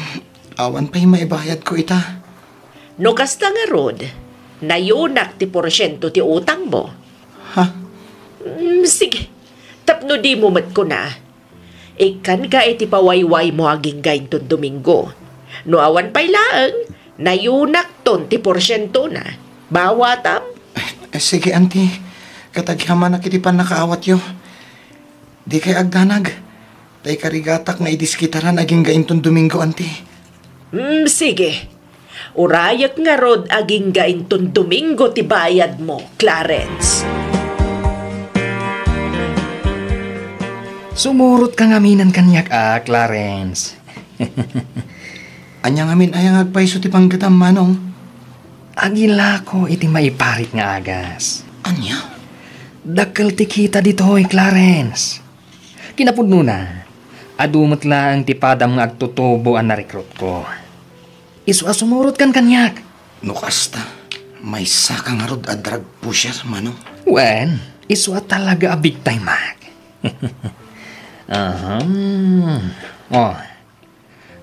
awan pay maibayadko ita. No kasta ngarud, nayunak ti porsiento ti utangmo. Ha? Mm, sige. Tapno dimo met kuna. Ikkanka iti pawaywaymo agingga inton Domingo. No awan pay laeng, nayunakton ti porsientona. Bawatam? Eh, sige, Auntie. Ket agyamanak iti pannakaawatyo. Dikay agdanag. Ta ikarigatak nga idiskitaran agingga inton Domingo, Auntie. Mm, sige. Urayek ngarud agingga inton Domingo ti bayadmo, Clarence. Sumurotka ngaminen kaniak a, Clarence. Ania ngamin aya nga agpayso ti panggetam, Manong? Agilako iti maiparit nga agas. Ania? Dakkel ti kita ditoy, Clarence. Kinapudnona, adu met laeng ti padam nga agtutubo a narekrutko. Isu a sumurot kan kaniak. No kasta, maysaka ngarud a drug pusher, Manong? Wen, isu a talaga a big time, Mac. Ahem. Oh,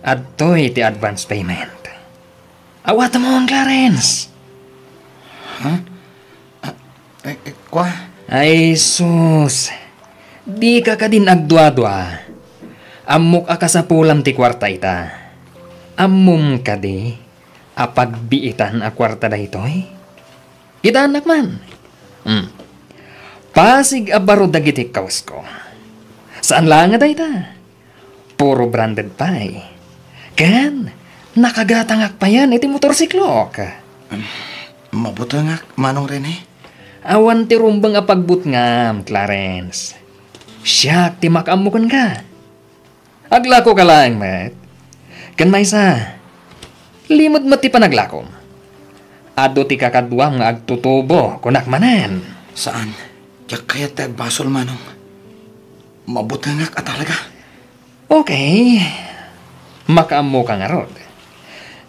adtoy ti advance payment. Awatemon, Clarence. Ha? Ah, eh, eh, kua? Ay, sus. Dika kadin agduadua. Ammok a kasapulam ti kuarta ita. Ammom kadi a pagbiitan a kuarta daytoy? Kitaennak man. Hmm. Pasig a baro dagiti kawasko. Saan laeng a dayta. Puro branded pay. Ken nakagatangak payen iti motorsiklok. Em, mabutengak, Manong Rene. Awan ti rumbeng a pagbutngam, Clarence. Siak ti makaammo kenka. Aglakoka laeng met. Ken maysa, limed met ti panaglakom. Adu ti kakaduam nga agtutubo, kunak manen. Saan. Diak kayat ti agbasol, Manong. Mabutengak a talaga. Okay. Makaammoka ngarud.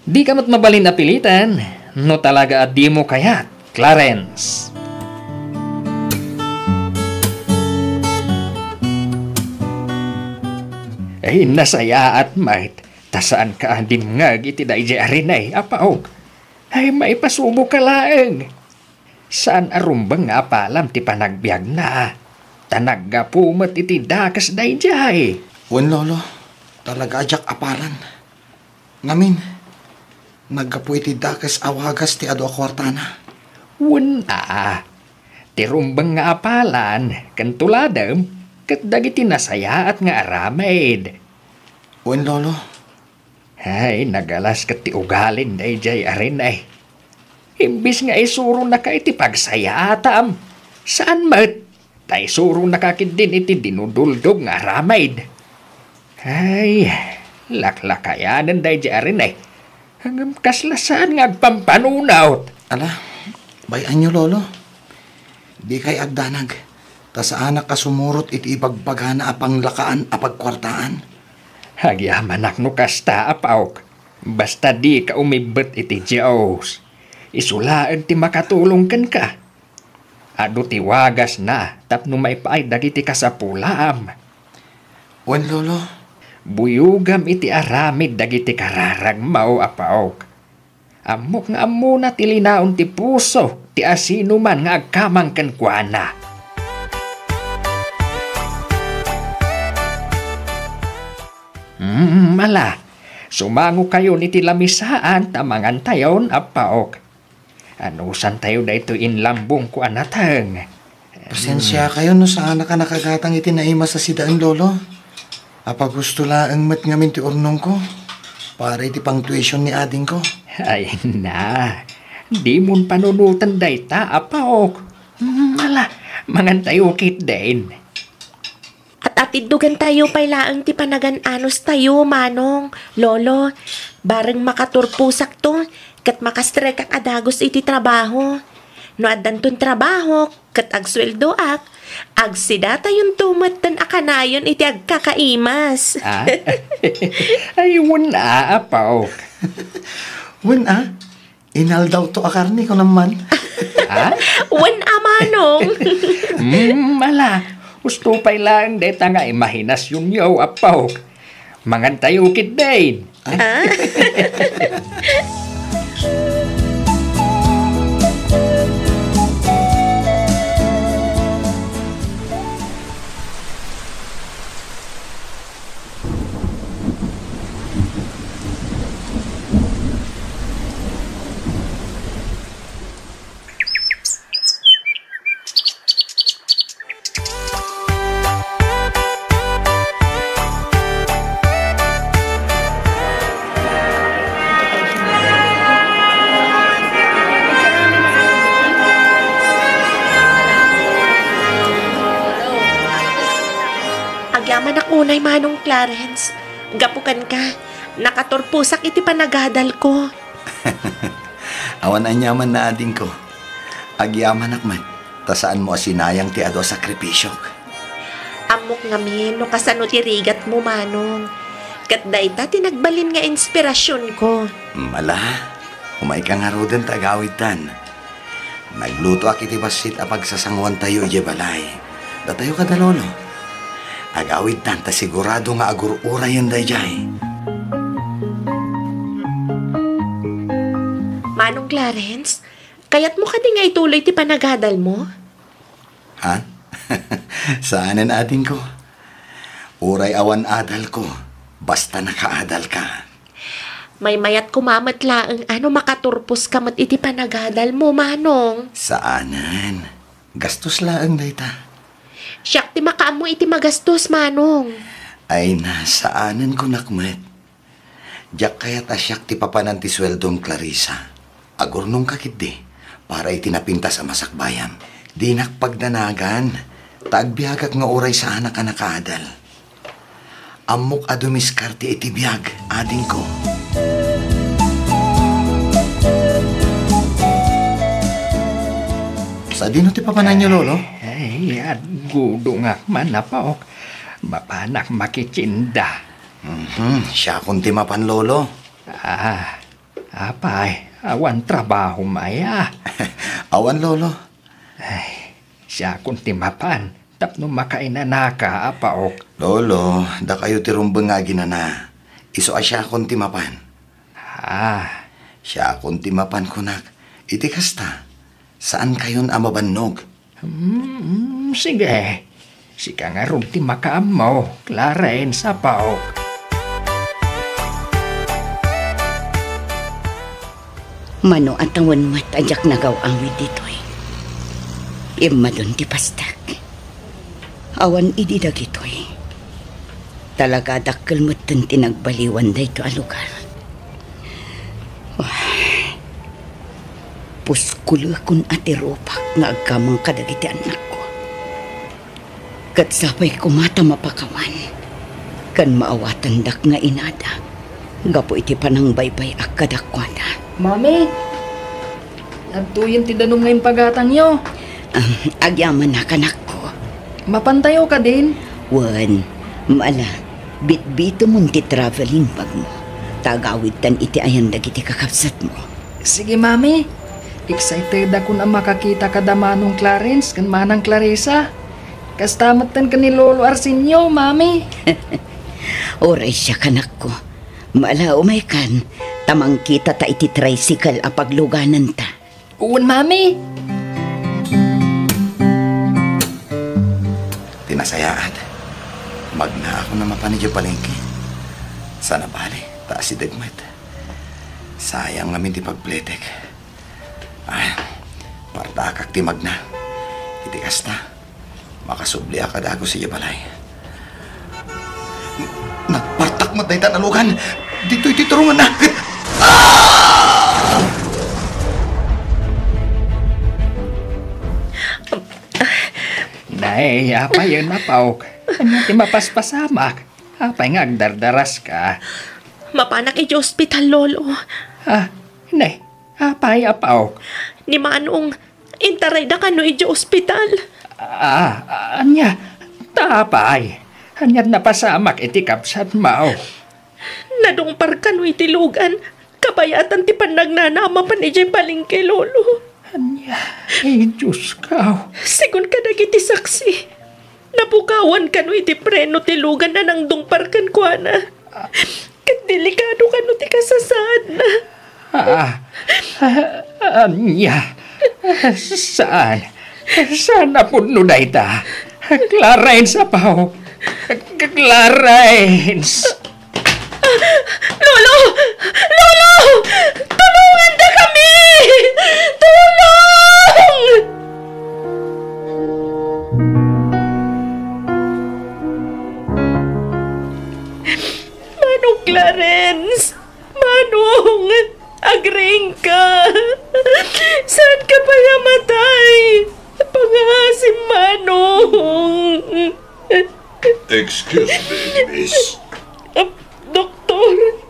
Dika met mabalin a piliten no talaga a dimo kayat, Clarence. Ay, nasayaat met, ta saanka a dimngeg iti daydiay a Rene, Apaok. Ay, maipasuboka laeng. Saan a rumbeng nga apalam ti panagbiagna, ta naggapu met iti dakes daydiay. Wen, Lolo, talaga a diak apalan. Ngamin, naggapu iti dakes a wagas ti adu a kuartana. Wen a, ti rumbeng nga apalan ken tuladem ket dagiti nasayaat nga aramid. Wen, Lolo. Ay, nagalas ket ti ugalin daydiay a Rene. Imbis nga isuronaka iti pagsayaatam, saan met, ta isuronaka ketdin iti dinuduldog nga aramid. Ay, laklakayanen daydiay a Rene. Ngem kasla saan nga agpampanunot. Ala, bay-anyo, Lolo. Dikay agdanag, ta saanak a sumurot iti ibagbagana a panglakaan a pagkuartaan. Agyamanak no kasta, Apaok. Basta dika umibbet iti Dios. Isu laeng ti makatulong kenka. Adu ti wagasna tapno maipaay dagiti kasapulam. Wen, Lolo. Buyogam iti aramid dagiti kararagmo, Apaok. Ammok nga ammona ti linaon ti puso ti asinoman nga agkamang kenkuana. Mm, ala, sumangokayon iti lamisaan ta mangantayon, Apaok. Anusantayo daytoy inlambongko a nateng. Pasensiakayo no saanak a nakagatang iti naimas a sidaen, Lolo. Apagusto laeng met ngamin ti urnongko para iti pangtuition ni adingko. Ay na, dimon panunoten dayta, Apaok. Mm, ala, Mangantayo ketdin. At atiddogantayo pay laeng ti panagan-anustayo, Manong, Lolo. Bareng makaturposakto, ket makastrekak a dagus iti trabaho. No addanton trabaho, ket agsueldoak, agsidatayonto metten a kanayon iti agkakaimas. Ah? Ay, wen a, apok. Wen a? Inaldawto a karne, kunam man. Ha? Wen a, Manong. Mm, ala. Husto pay laeng dayta nga imahinasionyo, apok. Mangantayo ketdin. Ah? Agyamanak unay, Manong Clarence. Gapu kenka, nakaturposak iti panagadalko. Awan aniamanna, adingko. Agyamanak met, ta saanmo a sinayang ti adu a sakripisiok. Ammok ngamin no kasano ti rigatmo, Manong. Ket dayta ti nagbalin nga inspirasionko. Ala, umayka ngaruden ta agawidtan. Naglutoak iti bassit a pagsasangoantayo idiay balay. Datayo kada lolo. Agawidtan ta sigurado nga agur-urayen daydiay. Manong Clarence, kayatmo kadi nga ituloy ti panagadalmo? Ha? Saanen, adingko. Uray awan adalko, basta nakaadalka. Maymayat koma met laeng a no makaturposka met iti panagadalmo, Manong. Saanen. Gastos laeng dayta. Siak ti makaammo iti magastos, Manong. Ay na, saanen, kunak met. Diak kayat a siak ti papanan ti sueldom, Clarissa. Agurnongka ketdi para iti napintas a masakbayam. Dinak pagdanagan, ta agbiagak nga uray saanak a nakaadal. Ammok a dumiskarte iti biag, adingko. Sadino ti papananyo, Lolo? Ay, aggudongak man, apok. Mapanak makitinda. Mhm, siakon ti mapan, Lolo. Ah, apay, awan trabahom aya? Awan, Lolo. Ay, siakon ti mapan tapno makainanaka, apok. Lolo, dakayo ti rumbeng nga aginana. Isu a siakon ti mapan. Ah. Siakon ti mapan, kunak. Iti kasta, saankayon a mabannog. Hmm, hmm, sige. Sika ngarud ti makaammo, Clarence, apok. Mano a tawen met a diak nagaw-awid ditoy. Immadon ti pastak. Awan idi dagitoy. Talaga dakkel metten ti nagbaliwan daytoy a lugar. Puskulekon a ti rupak nga agkamang kadagiti annakko. Ket sapay koma ta mapakawan ken maawatandak nga inada gapu iti panangbaybay-ak kadakuada. Mami, adtoyen ti danum nga impagatangyo. Ah, agyamanak, anakko. Mapantayo kadin? Wen, ala, bitbitemon ti traveling bagmo, ta agawidtan iti ayan dagiti kakabsatmo. Sige, Mami. Excitedakon a makakita kada Manong Clarence ken Manang Clarissa. Kasta metten ken ni Lolo Arsenio, Mami. Uray siak, anakko. Ala, umaykan, ta mangkitata iti tricycle a paglugananta. Wen, Mami. Ti nasayaat, magnaakon a mapan idiay palengke. Saan a bale, ta asideg met. Sayang ngamin ti pagpletek. Ay, partakak ti magna. Iti kasta, makasubliak a dagus idiay balay. Nagpartak met dayta a nalugan. Ditoy ti turunganna. Ah! Ay, apayen, apok. Ania ti mapaspasamak? Apay nga agdardaraska? Mapanak idiay ospital, Lolo. Ah, ne, apay, apok? Ni Manong, intarayda kano idiay ospital. Ah, ania? Ta apay? Ania't napasamak iti kabsatmo? Nadungpar kano iti lugan, kabayatan ti pannagnana a mapan idiay palengke, Lolo. Ania? Ay, Diosko. Sigun kadagiti saksi, napukawan kano iti preno ti lugan a nangdungpar kenkuana. Ket delikado kano ti kasasaadna. Ah, ah, ania? Saan? Saan a pudno dayta? Clarence, apo. Clarence! Lolo! Lolo! Tulongandakami! Tulong! Manong Clarence! Manong! Agriingka! Saanka pay a matay? Pangaasim, Manong! Excuse me, miss. Ah, Doktor?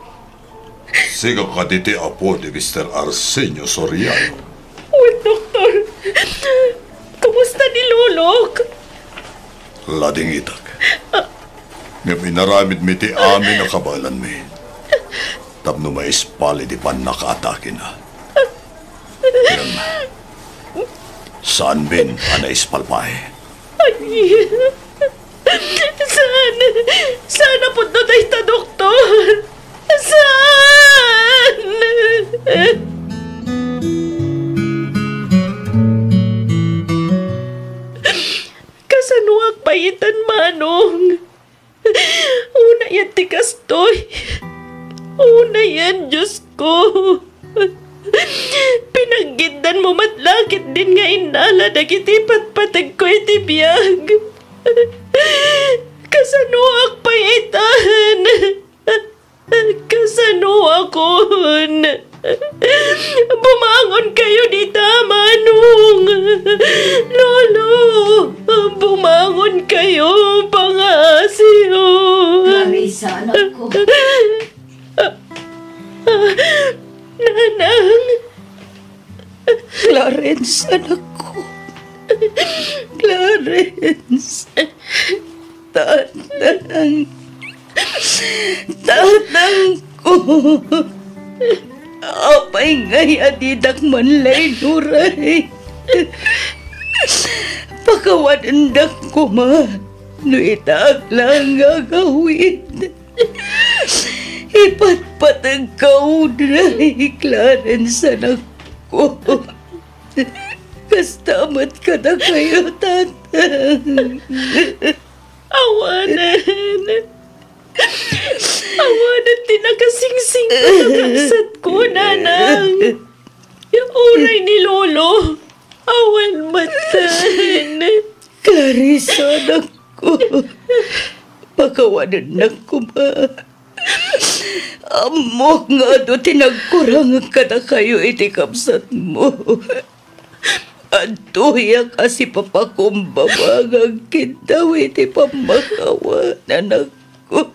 Sika kadi ti apo ni Mister Arsenio Soriano? Wen, Doktor. Kumusta ni Lolok? Ladingitak. Ngem inaramidmi ti amin a kabaelanmi tapno maispal iti pannakaatakena. Ngem, saanmin a naispal pay. Ay, saan? Saan a pudno dayta, Doktor? Saan? Kasanoak pay itan, Manong? Unayen ti kastoy. Unayen, Diosko. Pinaggiddanmo met la ketdin nga innala dagiti patpategko iti biag. Kasanoak pay itan? Kasanoakon? Bumangonkayo dita, Manong! Lolo! Bumangonkayo, pangaasiyo! Clarissa, anakko. Nanang! Clarence, anakko. Clarence. Tatang. Tatangko. Apay ngay a didak man la inuray? Pakawanendak koma no itaak laeng nga agawid. Ipatpategka unay, Clarence, anakko. Kasta met kadakayo, Tatang. Awanen. Awanen ti nakasingsing a kakabsatko, Nanang. Uray ni Lolo. Awan met. Clarissa, anakko. Pakawanennak koma. Ammok nga adu ti nagkurang kadakayo iti kabsatmo. Adtoyak a sipapakumbaba nga agkiddaw iti pammakawan, anakko.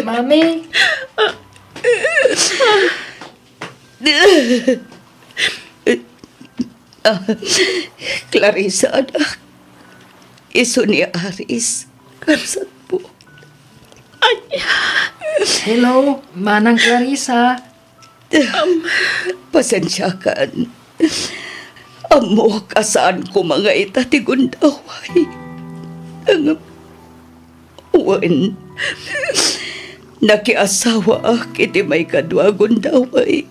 Mami. Ah, Clarissa, anak. Isu ni Aris, kabsatmo. Ay. Hello, Manang Clarissa. Pasensiakan. Ammok a saan koma nga ita ti gundaway. Ngem, wen, nakiasawaak iti maikadua a gundaway.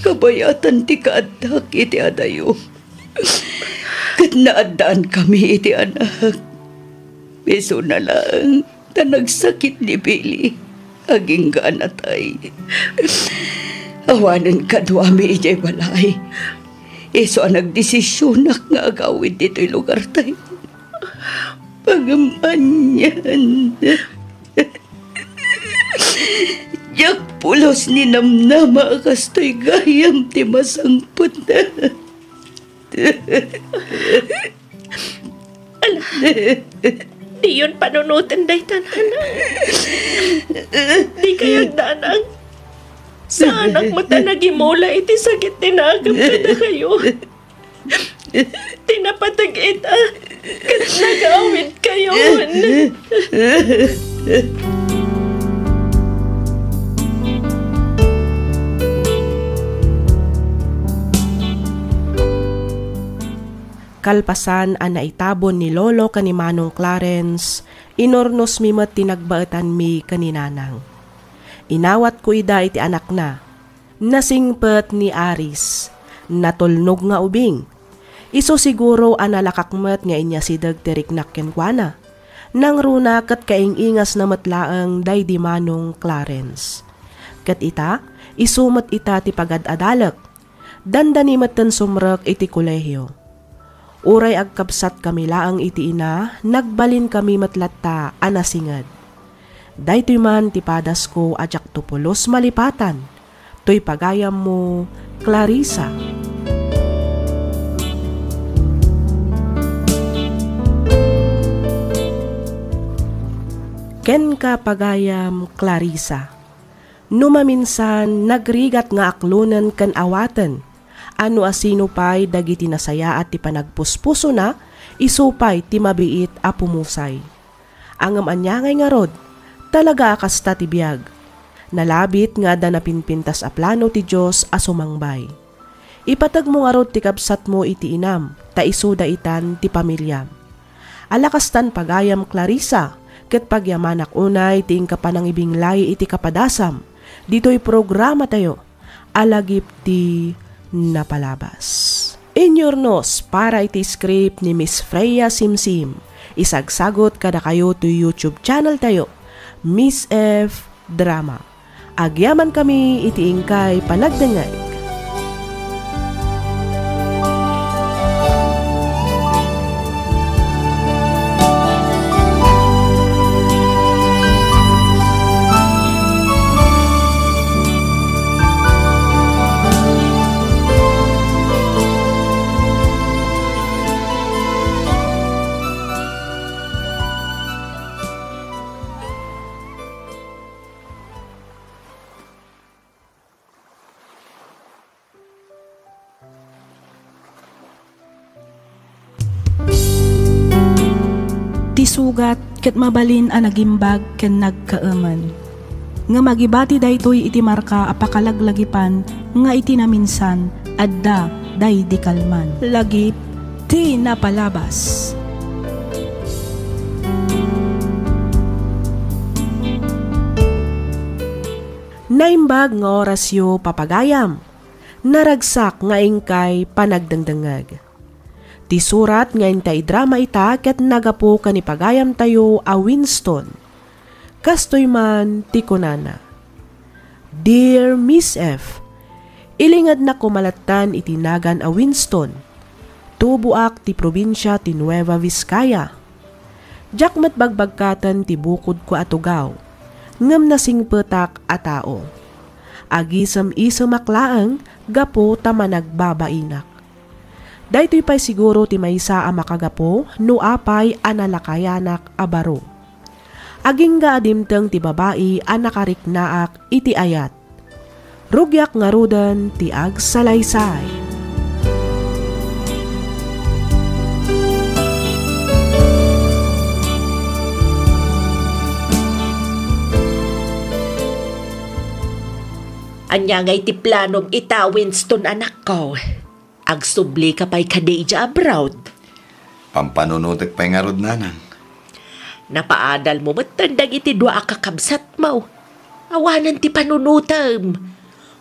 Kabayatan ti kaaddak iti adayo. Ket naaddaankami iti anak. Isuna laeng ta nagsakit ni Billy, agingga a natay. Awanen kaduami idiay balay. Isu a nagdesisionak nga agawid ditoy lugartayo. Ngem anian. Diak pulos ni namnama a kastoy gayam ti masangpet. Diyon panunoten dayta, nanang. Dikay agdanag. Saanak met a nagimula iti sakit ti nakem kadakayo. Ti napateg ita, ket nagawidkayon. Kalpasan a naitabon ni Lolo ken ni Manong Clarence, inurnosmi met ti nagbaetanmi ken ni Nanang. Inawatko ida iti anakna. Nasingpet ni Aris. Natulnog nga ubing. Isu siguro a nalakak met nga inyasideg ti riknak kenkuana. Nangruna ket kaing-ingasna met laeng daydi Manong Clarence. Ket ita, isu met ita ti pagad-adalek. Dandani metten sumrek iti kolehio. Uray agkabsatkami laeng iti ina, nagbalinkami met latta a nasinged. Daytoy man ti padasko a diakto pulos malipatan. Toy pagayammo, Clarissa. Kenka, pagayam Clarissa. No maminsan, nagrigat nga aklonen ken awaten a no asino pay dagiti nasayaat ti panagpuspusona, isu pay ti mabiit a pumusay. Ngem ania ngay ngarud, talaga a kasta ti biag. Nalabit nga adda napinpintas a plano ti Dios a sumangbay. Ipategmo ngarud ti kabsatmo iti inam, ta isuda itan ti pamiliam. Ala kastan pagayam, Clarissa, ket pagyamanak unay ti inka panangibinglay iti kapadasam ditoy programatayo a Lagip ti Napalabas. Inyurnos para iti script ni Miss Freya Simsim. Isagsagot kadakayo toy YouTube channel tayo, Miss F Drama. Agyamankami iti inkay panagdengngeg. Ti sugat ket mabalin a nagimbag ken nagkaemen. Ngem agibati daytoy iti marka a pakalaglagipan nga iti naminsan, adda daydi kalman. Lagip ti Napalabas. Naimbag nga orasyo, papagayam. Naragsak nga inkay panagdengdengngeg. Ti surat nga inta idrama ita ket nagapu ken ni pagayamtayo a Winston. Kastoy man ti kunana, "Dear Miss F, ilingednak koma lattan iti nagan a Winston. Tuboak ti probinsia ti Nueva Vizcaya. Diak met bagbagkaten ti bukodko a tugaw, ngem nasingpetak a tao. Agisem-isemak laeng gapu ta managbabainak. Daytoy pay siguro ti maysa a makagapu no apay a nalakayanak a baro. Agingga a dimteng ti babai a nakariknaak iti ayat. Rugiak ngaruden ti agsalaysay." Ania ngay ti planom ita, Winston, anakko? Agsublika pay kadi idiay abroad? Pampanunotek pay ngarud, nanang. Napaadalmo metten dagiti dua a kakabsatmo. Awanen ti panunotem.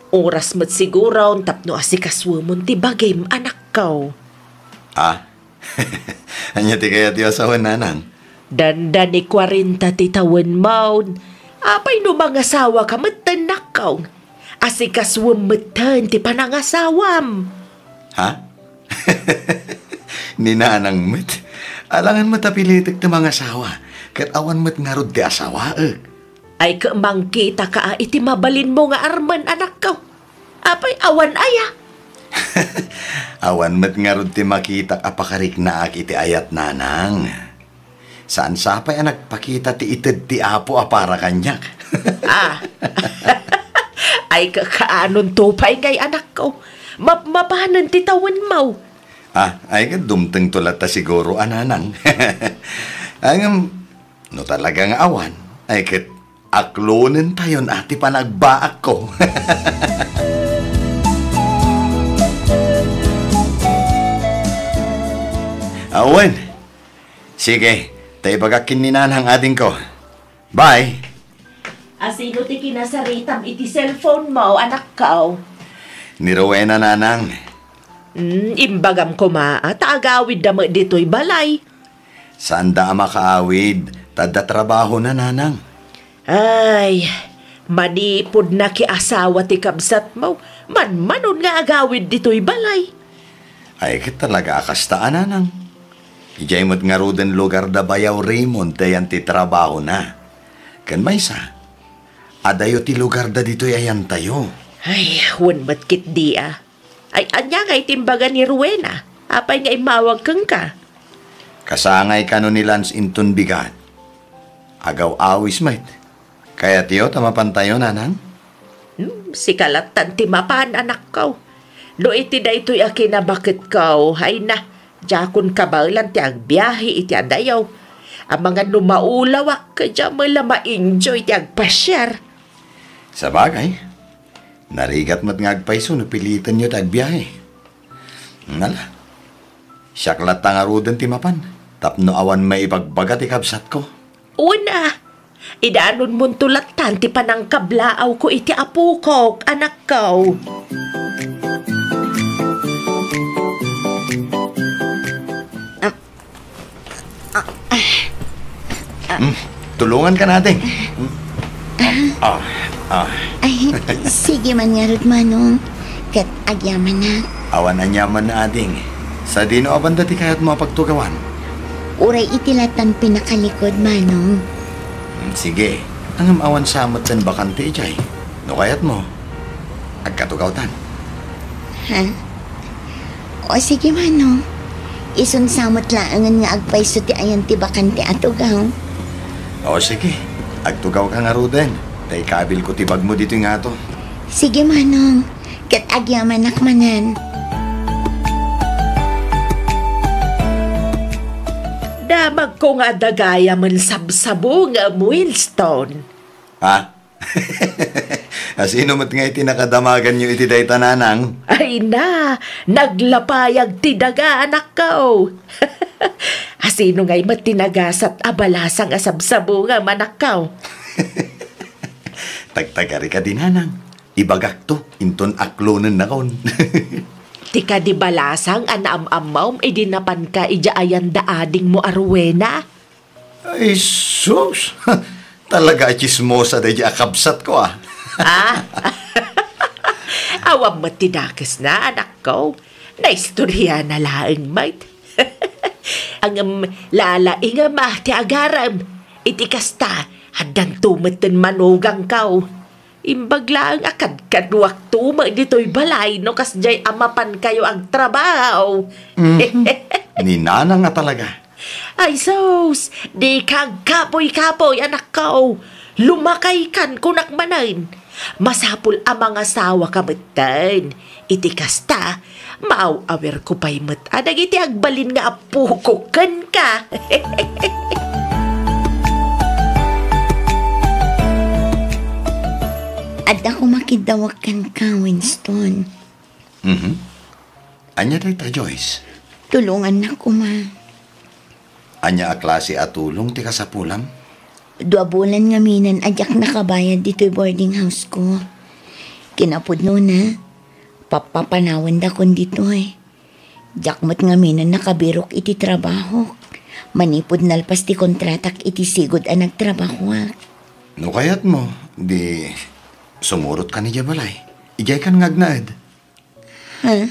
Oras met siguron tapno asikasuemon ti bagim, anakko. Ah? Ania ti kayatyo a sawen, nanang? Dandani kuarenta ti tawenmo. Apay no mangasawaka metten, nakko? Asikasuem metten ti panangasawam. Ha? Ni nanang met. Alangan met a pilitek ti mangasawa, ket awan met ngarud ti asawaek. Ay, ket mangkitaka iti mabalinmo nga armen, anakko. Apay, awan aya? Awan met ngarud ti makitak a pakariknaak iti ayat, nanang. Saan sa pay a nagpakita ti ited ti Apo a para kaniak. Ah. Ay, ka-, kaanonto pay ngay, anakko? Mapmapanen ti tawenmo. Ah, ay, ket dumtengto latta siguro a, nanang. Ay, ngem, no talaga nga awan, ay, ket aklonentayon a ti panagbaakko. Awen. Sige, ta ibagak ken ni nanang, adingko. Bye. Asino ti kinasaritam iti cellphone mo, anakko? Ni Rowena, nanang. Hmm, imbagam koma, a, ta agawidda met ditoy balay. Saanda a makaawid, ta adda trabahona, nanang. Ay, manipud nakiasawa ti kabsatmo, manmanon nga agawid ditoy balay. Ay, ket talaga a kasta a, nanang. Idiay met ngaruden lugar da Bayaw Raymond ti ayan ti trabahona. Ken maysa, adayo ti lugar da ditoy ayantayo. Ay, wen met ketdi a. Ay, ania ngay ti imbaga ni Rowena? Apay nga immawag kenka? Kasangay kano ni Lance inton bigat. Agaw-awis met. Kayatyo ta mapantayo, nanang? Hmm, sika lattan ti mapan, anakko. No iti daytoy a kinabaketko, ay na, diakon kabaelan ti agbiahe iti adayo. Amangan no maulawak, ket diak met la ma-enjoy ti agpasiar. Sabagay, narigat met nga agpayso no pilitenyo ti agbiahe. Nala, siak latta ngaruden ti mapan, tapno awan maibagbaga ti kabsatko. Una, idanonmonto lattan ti panangkablaawko iti apokok, anakko. Ah, ah, ah. Hmm, tulonganka, ading. Hmm. Ah, ah. Ay, sige man ngarud, Manong. Ket agyamanak. Awan aniaman, ading. Sadino a banda ti kayatmo a pagtugawan? Uray iti lattan pinakalikod, Manong. Hmm, sige. Ngem awan sa metten bakante idiay. No kayatmo, agkatugawtan. Ha? O sige, Manong. Isun sa met laengen nga agpayso ti ayan ti bakante a tugaw. O sige, agtugawka ngaruden. Ta ikabilko ti bagmo ditoy ngato. Sige, Manong. Ket agyamanak manen. Damagko nga adda gayamen sabsabungem, Winston. Ha? Asino met ngay ti nakadamaganyo iti dayta, nanang? Ay na, naglapayag ti daga, anakko. Asino ngay met ti nagasat a balasang a sabsabungem, anakko? Tagtagari kadi, nanang. Ibagakto, inton aklonennakon. Ti kadi balasang a naam-ammom idi napanka idiay ayan da adingmo a Rowena? Ay, sus! Talaga a tsismosa daydi a kabsatko, ah. Ah? Awan met ti dakesna, anakko. Naistoriana laeng met. Ngem lalaingem a ti agarem. Iti kasta, addanto metten manugangko. Imbag laeng a kadkaduakto met ditoy balay no kasdiay a mapankayo agtrabaho. Mhm. Ni nanang a talaga. Ay sus, dika agkapoy-kapoy, anakko. Lumakaykan, kunak manen. Masapul a mangasawaka metten. Iti kasta, maaw-awirko pay met a dagiti agbalin nga apokok kenka. Adda koma kiddawek kenka, Winston. Mhm. Ania dayta, Joyce? Tulongannak koma. Ania a klase a tulong ti kasapulam? Dua bulan ngamin a diak nakabayad ditoy boarding house ko. Kinapudnona, pappapanawendakon ditoy. Diak met ngamin nakabirok iti trabahok. Manipud nalpas ti kontratak iti sigud a nagtrabahoak. No kayatmo, di sumurot kan idiay balay. Idiay kan nga agnaed. Ha?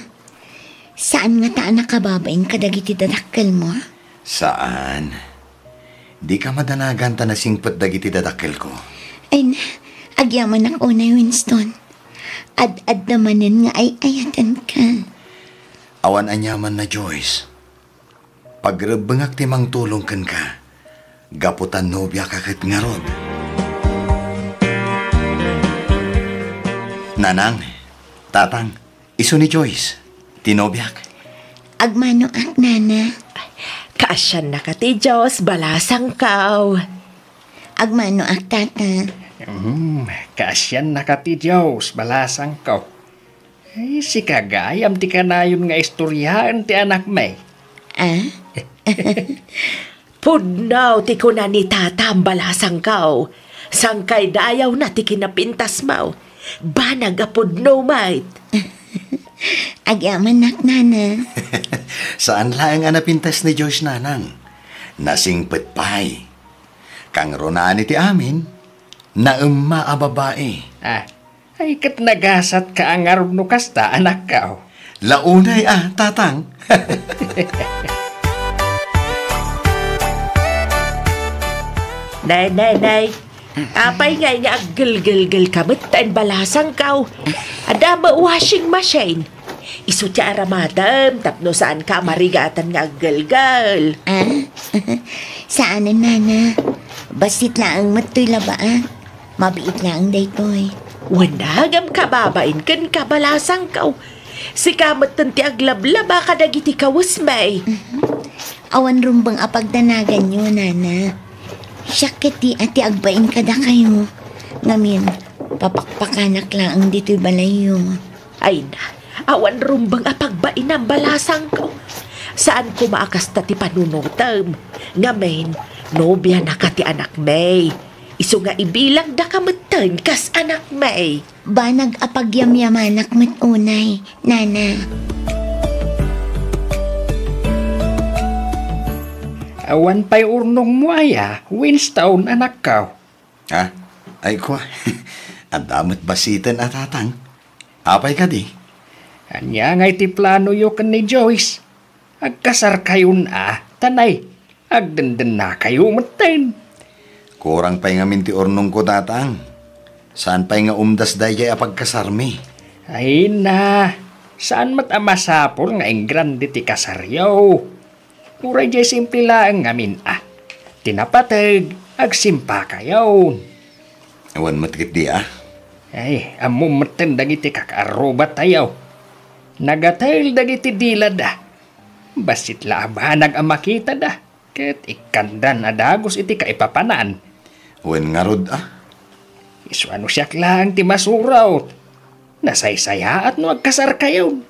Saan ngata a nakababain kadagiti dadakkelmo? Saan. Dika madanagan ta nasingpet dagiti dadakkelko. Ay na, agyamanak unay, Winston. Ad-adda manen nga ay-ayatenka. Awan aniamanna, Joyce. Pagrebbengak ti mangtulong kenka. gapu ta nobiaka ket ngarud. Nanang, Tatang, isu ni Joyce, ti nobiak. Agmanoak, Nana. Kaasiannaka ti Dios, balasangko. Agmanoak, Tata. Hmm, kaasiannaka ti Dios, balasangko. Ay, sika gayam ti kanayon nga istoriaen ti anakmi. Ah? Pudno ti kuna ni Tatam, balasangko. Sangkaydayawna ti kinapintasmo. Banag a pudno met. Agyamannak, Nana. Saan laeng a napintas ni Joyce, Nanang. Nasingpet pay. Kangrunaan iti amin, naemma a babai. Ah, ay ket nagasatka a ngarud no kasta, anakko. Launay a, Tatang. Nay, nay, nay. Apay ngay nga aggelgelgelka metten, balasangko? Adda met washing machine. Isu ti aramidem tapno saanka a marigatan nga aggelgel. Ah? Saanen, Nana. Bassit laeng met toy labaak. Mabiit laeng daytoy. Wen, ngem kababain kenka, balasangko. Sika metten ti aglablaba kadagiti kawesmi. Mhm. Awan rumbeng a pagdanaganyo, Nana. Siak ketdi a ti agbain kadakayo. Ngamin, papakpakanak laeng ditoy balayyo. Ay na, awan rumbeng a pagbainam, balasangko. Saan koma a kasta ti panunotem. Ngamin, nobianaka ti anakmi. Isu nga ibilangdaka metten kas anakmi. Banag a pagyamyamanak met unay, Nana. Awan pay urnongmo aya, Winston, anakko? Ha? Ay, kua. Adda met bassiten a, Tatang. Apay kadi? Ania ngay ti planoyo ken ni Joyce? Agkasarkayon a, ta nay, agdendennakayo metten. Kurang pay ngamin ti urnongko, Tatang. Saan pay nga umdas daydiay a pagkasarmi. Ay na, saan met a masapul nga ingrande ti kasaryo. Uray diay simple laeng ngamin a. Ti napateg, agsimpakayon. Awan met ketdi a. Ay, ammom metten dagiti kakaarrubatayo. Nagatel dagiti dilada. Bassit la a banag a makitada, ket ikkandan a dagus iti kaipapanan. Wen ngarud a. Isu a no siak laeng ti masurot. Nasaysayaat no agkasarkayon.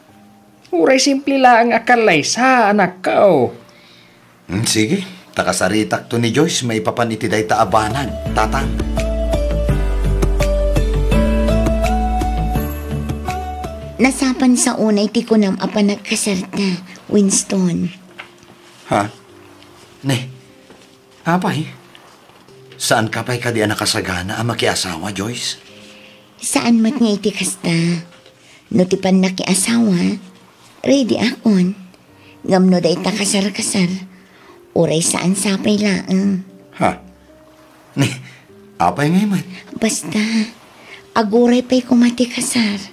Uray simple laeng a kallaysa, anakko. Hmm, sige, ta kasaritakto ni Joyce maipapan iti dayta a banag, Tatang. Nasapan sa unay ti kunam a panagkasarta, Winston. Ha? Ne, apay? Saanka pay kadi a nakasagana a makiasawa, Joyce? Saan met nga iti kasta. No ti pannakiasawa, ready akon. Ngem no dayta kasarkasar, uray saan sapay laeng. Ha? Ni, apay ngay met? Basta, aguray pay koma ti kasar.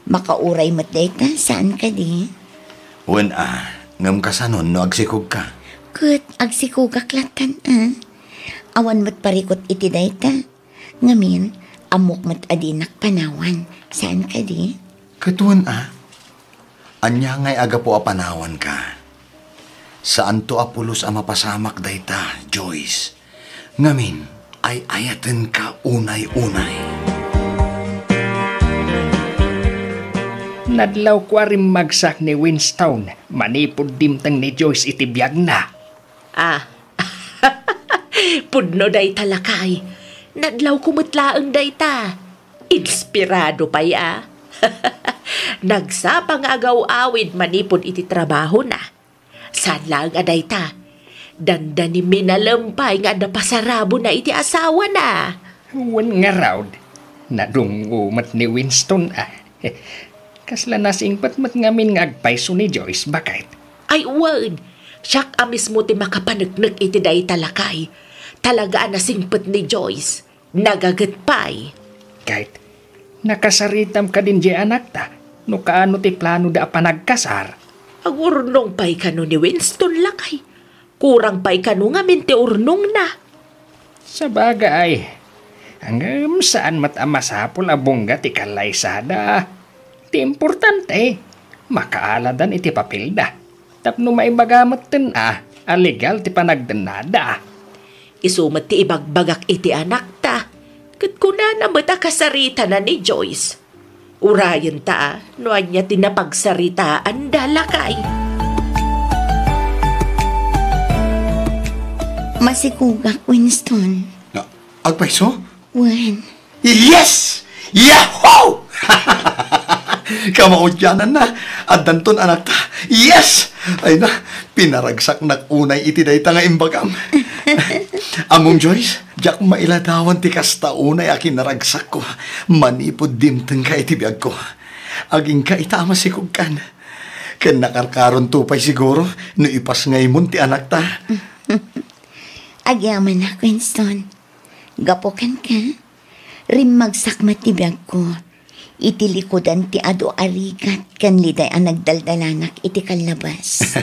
Makauray met dayta, saan kadi? Wen a, ngem kasanon no agsikogka? Ket agsikogak lattan a. Awan met parikut iti dayta. Ngamin, ammok met a dinak panawan. Saan kadi? Ket wen a, ania ngay a gapu a panawanka? Saanto a pulos a mapasamak dayta, Joyce. Ngamin, ay-ayatenka unay-unay. Nadlawko a rimmagsak ni Winston manipud dimteng ni Joyce iti biagna. Ah. Pudno dayta, lakay. Nadlawko met laeng dayta. Inspirado pay a. Nagsapa nga agaw-awid manipud iti trabahona. Saan laeng a dayta. Dandani minalem pay nga adda pasarabona iti asawana. Wen ngarud, nadungngo met ni Winston a. Kasla nasingpet met ngamin nga agpayso ni Joyce, baket. Ay wen, siak a mismo ti makapaneknek iti dayta, lakay. Talaga a nasingpet ni Joyce. Nagaget pay. Ket, nakasaritam kadin diay anakta, no kaano ti planoda a panagkasar? Agurnong pay kano ni Winston, lakay. Kurang pay kano ngamin ti urnongna. Sabagay, ngem saan met a masapul a bungga ti kallaysada. Ti importante, makaaladan iti papelda. Tapno maibaga metten a, a legal ti panagdennada. Isu met ti ibagbagak iti anakta, ket kunana met a kasaritana ni Joyce. Urayenta a no ania ti napagsaritaanda, lakay. Masikugak, Winston. Na, agpayso? Wen. Yes! Yahoo! Kamaudiananna, addanton anakta. Yes! Ay na, pinaragsaknak unay iti dayta nga imbagam. Ammom, Joyce, diak mailadawan ti kasta unay a kinaragsakko manipud dimtengka iti biagko. Agingka ita a masikugkan. Ken nakarkaronto pay siguro no ipasngaymon ti anakta. Agyamanak, Winston. Gapu kenka, rimmagsak met ti biagko iti likudan ti adu a rigat ken liday a nagdaldalanak iti kallabas.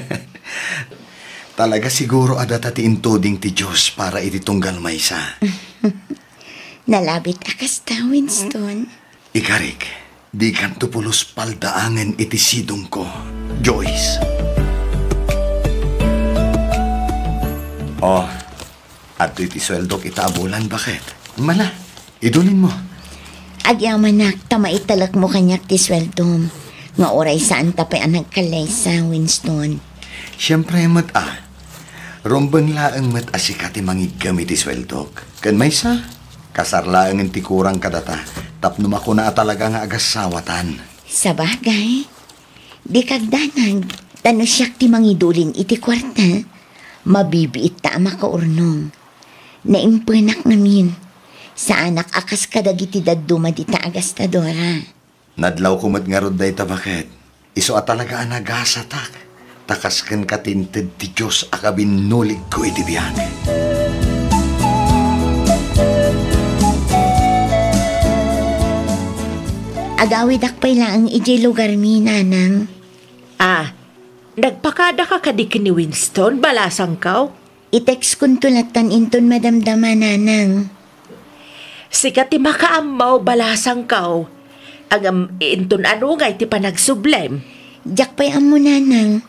Talaga siguro a data ti intuding ti Dios para iti tunggal maysa. Nalabit a kasta, Winston. Ikarik, dikanto pulos paldaangen iti sidongko, Joyce. Oh, adtoy ti sueldok ita a bulan, baket? Mala, idulinmo. Agyamanak ta maitalekmo kaniak ti sueldom, nga uray saanta pay a nagkallaysa, Winston. Siempre met a. Rumbeng laeng met a sika ti mangiggem iti sueldok. Ken maysa, kasar laengen ti kurang kadata tapno makuna a talaga nga agassawatan. Sabagay, dika agdanag, ta no siak ti mangidulin iti kuarta, mabibiitta a makaurnong. Naimpenak ngamin, saanak a kas kadagiti dadduma dita a gastadora. Nadlawko met ngarud dayta, baket. Isu a talaga a nagasatak, ta kas kenka ti inted ti Dios a kabinnuligko iti biag. Agawidak pay laeng idiay lugarmi, Nanang. Ah, nagpakadaka kadi ken ni Winston, balasangko? I-textkonto lattan inton madamdama, Nanang. Sika ti makaammo, balasangko. Ngem inton ania ngay ti panagsublem? Diak pay ammo, Nanang.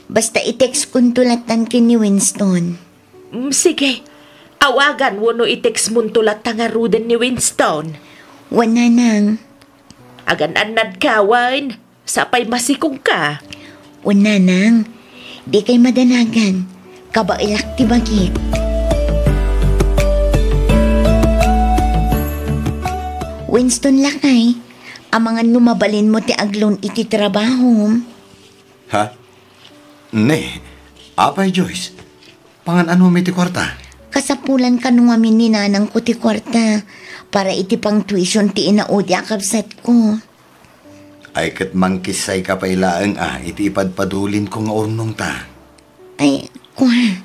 Basta i-textkonto lattan ken ni Winston. Mm, sige. Awagan wenno i-textmonto latta ngaruden ni Winston. Wen, Nanang. Agan-annadka, wen? Sapay masikugka. Wen, Nanang, dikay madanagan. Kabaelak ti bagik. Winston, lakay, amangan no mabalinmo ti agloan iti trabahom. Ha? Ne, apay, Joyce? Pangan-anom iti kuarta? Kasapulan kano ngamin ni nanangko ti kuarta para iti pang-tuition ti inaudi a kabsatko. Ay, ket mangkissayka pay laeng a iti ipadpadulinko nga urnongta. Ay, kua,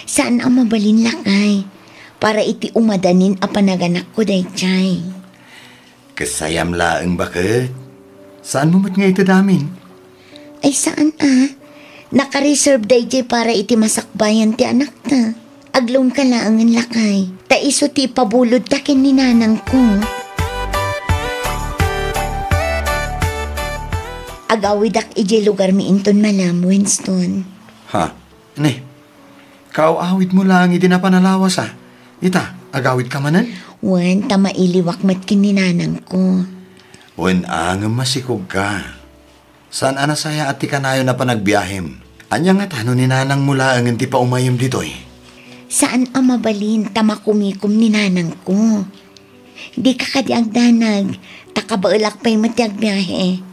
saan a mabalin, lakay, para iti umadanin a panaganakko daydiay. Kessayam laeng, baket. Saanmo met nga ited amin? Ay, saan a. Naka-reserve daydiay para iti masakbayan ti anakta. Agloanka laengen, lakay. Ta isu ti ipabulodta ken ni nanangko. Agawidak idiay lugarmi inton malam, Winston. Ha? Ne, kaaw-awidmo laeng idi napan a lawas a. Ita, agawidka manen? Wen, ta mailiwak met ken ni nanangko. Wen a, ngem masikogka. Saan a nasayaat ti kanayon a panagbiahem. Ania ngata no ni nanangmo laengen ti paumayem ditoy? Saan a mabalin ta makumikom ni nanangko. Dika kadi agdanag, ta kabaelak pay met ti agbiahe.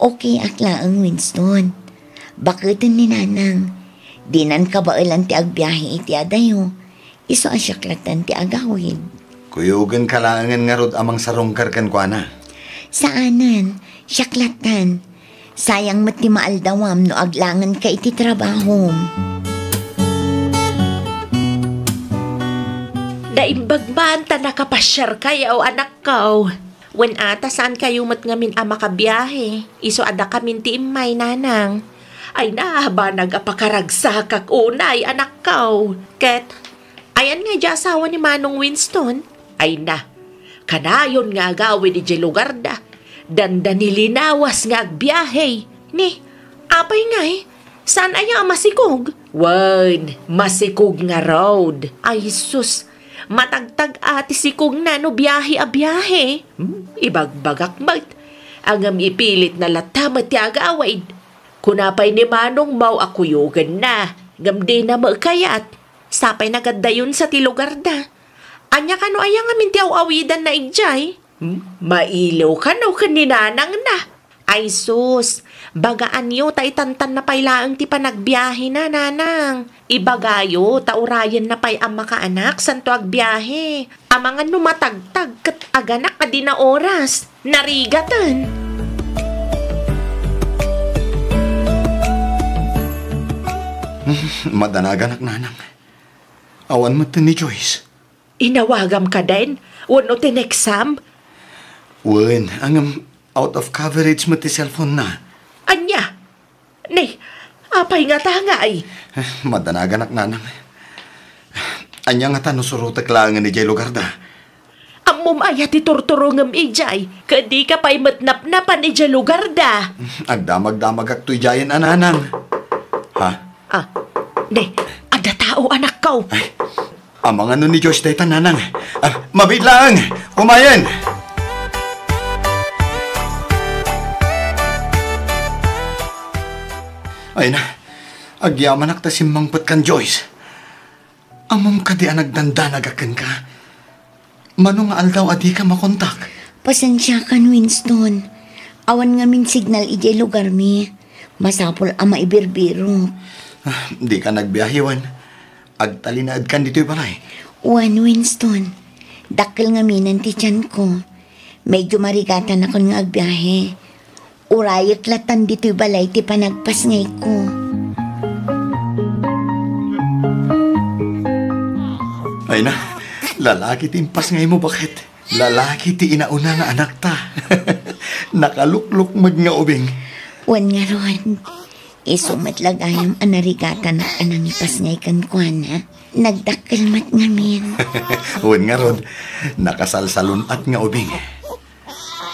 Okay ak laeng, Winston. Baketen ni nanang. Dinan kabaelan ti agbiahe iti adayo. Isu a siak lattan ti agawid. Kuyogenka laengen ngarud a mangsarungkar kenkuana. Saanen, siak lattan. Sayang met ti maaldawam no aglangenka iti trabahom. Naimbag man ta nakapasiarkayo, anakko. Wen a, ta saankayo met ngamin a makabiahe. Isu a dakamin ti immay, nanang. Ay na, banag a pakaragsakak unay, anakko. Ket, ayan nga idiay asawa ni Manong Winston? Ay na, kanayon nga agawid idiay lugarda. Dandani linawas nga agbiahe. Ni, apay ngay, saan aya a masikog? Wen, masikog ngarud. Ay sus, matagtag a ti sikogna no biahe a biahe. Hmm, ibagbagak met. Ngem ipilitna latta met ti agawid. Kuna pay ni Manong Mau a kuyogenna, ngem dina met kayat. Sapay nagaddayon sa ti lugarda. Ania kano aya ngamin ti aw-awidanna idiay? Hmm? Mailiw kano ken ni nanangna? Ay sus, bagaanyo ta itantanna pay laeng ti panagbiahena, nanang. Ibagayo ta urayenna pay a makaanak santo agbiahe. Amangan no matagtag ket aganak a di naoras. Narigaten. Madanaganak, nanang. Awan met ni Joyce. Inawagam kadin? Wenno tinekam? Wen, ngem out of coverage met ti cellphone na. Ania? Ni, apay ngata ngay? Madanaganak, nanang. Ania ngata no surotek laengen idiay lugarda? Ammom aya ti turturongem idiay, ket dika pay met napnapan idiay lugarda? Agdamagdamagakto idiayen a, nanang. Ha? Ah, ni, adda tao, anakko. Ay, amangan no ni Joyce dayta, nanang. Ah, mabiit laeng. Kumayen. Ay na, agyamanak ta simmangpet kan Joyce. Ammom kadi a nagdandanagak kenka? Mano nga aldaw a dika makontak? Pasensiakan, Winston. Awan ngamin signal idiay lugarmi. Masapul a maibirbirok. Ah, dika nagbiahe wen? Agtalinaedkan ditoy balay? Wen, Winston. Dakkel ngaminen ti tianko. Medyo marigatanakon nga agbiahe. Urayek latan ditoy balay ti panagpasngayko. Ay na, lalaki ti impasngaymo, baket. Lalaki ti inauna nga anakta. Nakaluklok met nga ubing. Wen ngarud, isu met la gayam a narigatanak a nangipasngay kenkuana. Nagdakkel met ngamin. Wen ngarud, nakasalsalun-at nga ubing.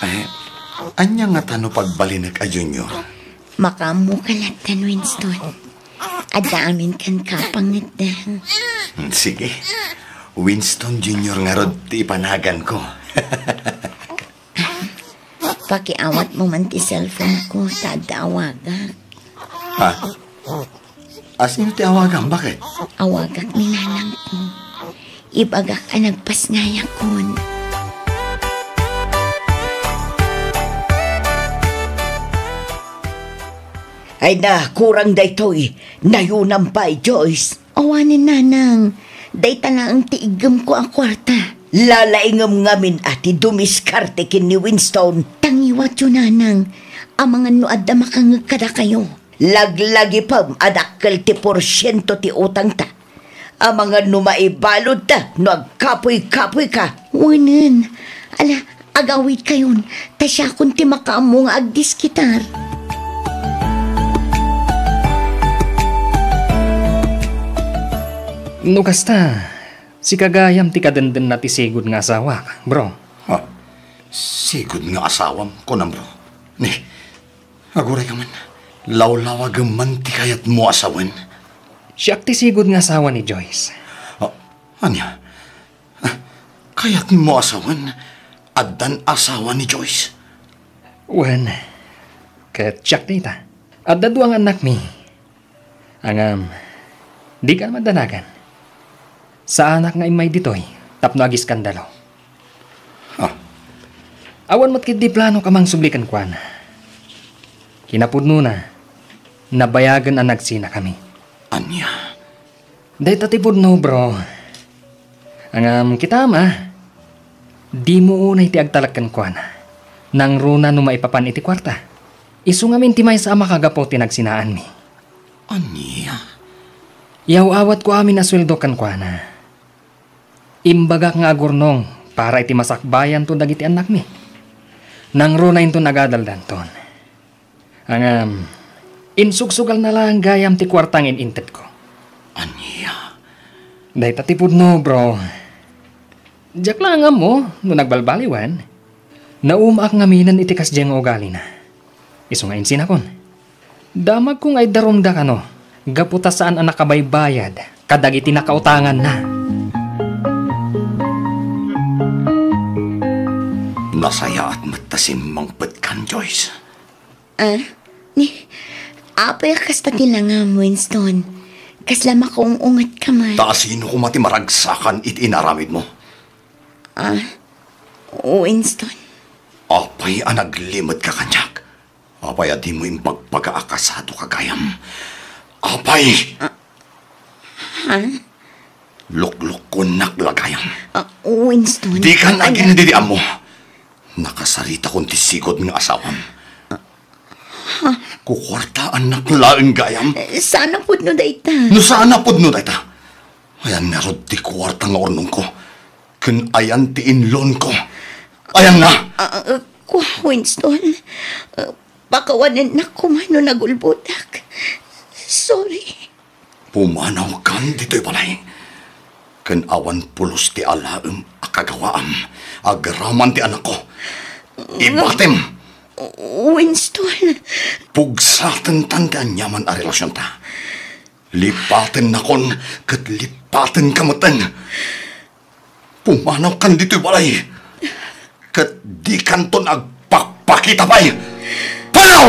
Ay, ania ngata no pagbalinek a Junior? Makaammoka lattan, Winston. Adda amin kenka a pangngetdeng. Hmm, sige. Winston Junior ngarud ti ipanaganko. Pakiawatmo man ti cellphone ko ta adda awagak. Ha? Asino ti awagam? Baket? Awagak ni nanangko. Ibagak a nagpasngayakon. Ay na, kurang daytoy. Nayunam pay, Joyce. Awanen, nanang. Dayta laeng ti iggemko a kuarta. Lalaingem ngamin a ti dumiskarte ken ni Winston. Tangiwatyo, nanang. Amangan no adda makangngeg kadakayo. Laglagipem a dakkel ti porsiento ti utangta. Amangan no maibaludta no agkapuy-kapuyka. Wenen. Ala, agawidkayon, ta siakon ti makaammo nga agdiskitar. No kasta, sika gayam ti kadendenna ti sigud nga asawak, bro. Ha? Sigud nga asawam, kunam, bro? Ni, Agurayka man, lawlawagem man ti kayatmo a sawen? Siak ti sigud nga asawa ni Joyce. Ah, ania? Ah, kayatmo a sawen? Addan asawa ni Joyce? Wen, ket siak dayta. Adda dua nga annakmi. Ngem, dika madanagan. Saanak nga immay ditoy tapno agiskandalo. Ah. Awan met ketdi planok a mangsubli kenkuana. Kinapudnona, nabayagen a nagsinakami. Ania? Dayta ti pudno, bro. Ngem kitam, a. Dimo unay ti agtalek kenkuana. Nangruna no maipapan iti kuarta. Isu ngamin ti maysa a makagapu ti nagsinaanmi. Ania? Yaw-awatko amin a sueldo kenkuana. Imbagak nga agurnong para iti masakbayanto dagiti annakmi. Nangruna inton agadaldanton. Ngem, Insugsugalna laeng gayam ti kuarta nga in-intedko. Ania? Dayta ti pudno, bro. Diak laeng ammo no nagbalbaliwen. Naumaak ngaminen iti kasdiay nga ugalina. Isu nga insinakon. Damagko nga iddarumda kano, gapu ta saan a nakabaybayad kadagiti nakautanganna. Nasayaat met ta simmangpetkan, Joyce. Ah, ni, apay a kasta ti langam, Winston? Kasla makaung-unget ka man. Ta asino koma ti maragsakan iti inaramidmo? Ah, Winston. Apay a naglimetka kaniak? Apay a dimo impagpaga a kasadoka gayam? Apay! Ah, ha? Luklukkonnak la gayam. Ah, Winston. Dikan agindidiammo. Nakasaritakon ti sigud nga asawam. Kukuartaannak laeng gayam. Eh, saan a pudno dayta? No saan a pudno dayta, ayan ngarud ti kuarta nga urnongko? Ken ayan ti inlonko? Ayanna? Ah, ah, kua, Winston. Ah, pakawanennak koma no nagulbodak. Sorry. Pumanawkan ditoy balay. Ken awan pulos ti alaem a kagawaam agraman ti anakko. Ibatem! Winston. Pugsatentan ti aniaman a relasionta. Lipatennakon ket lipatenka metten. Pumanawkan ditoy balay, ket dikanton agpakpakita pay. Panaw!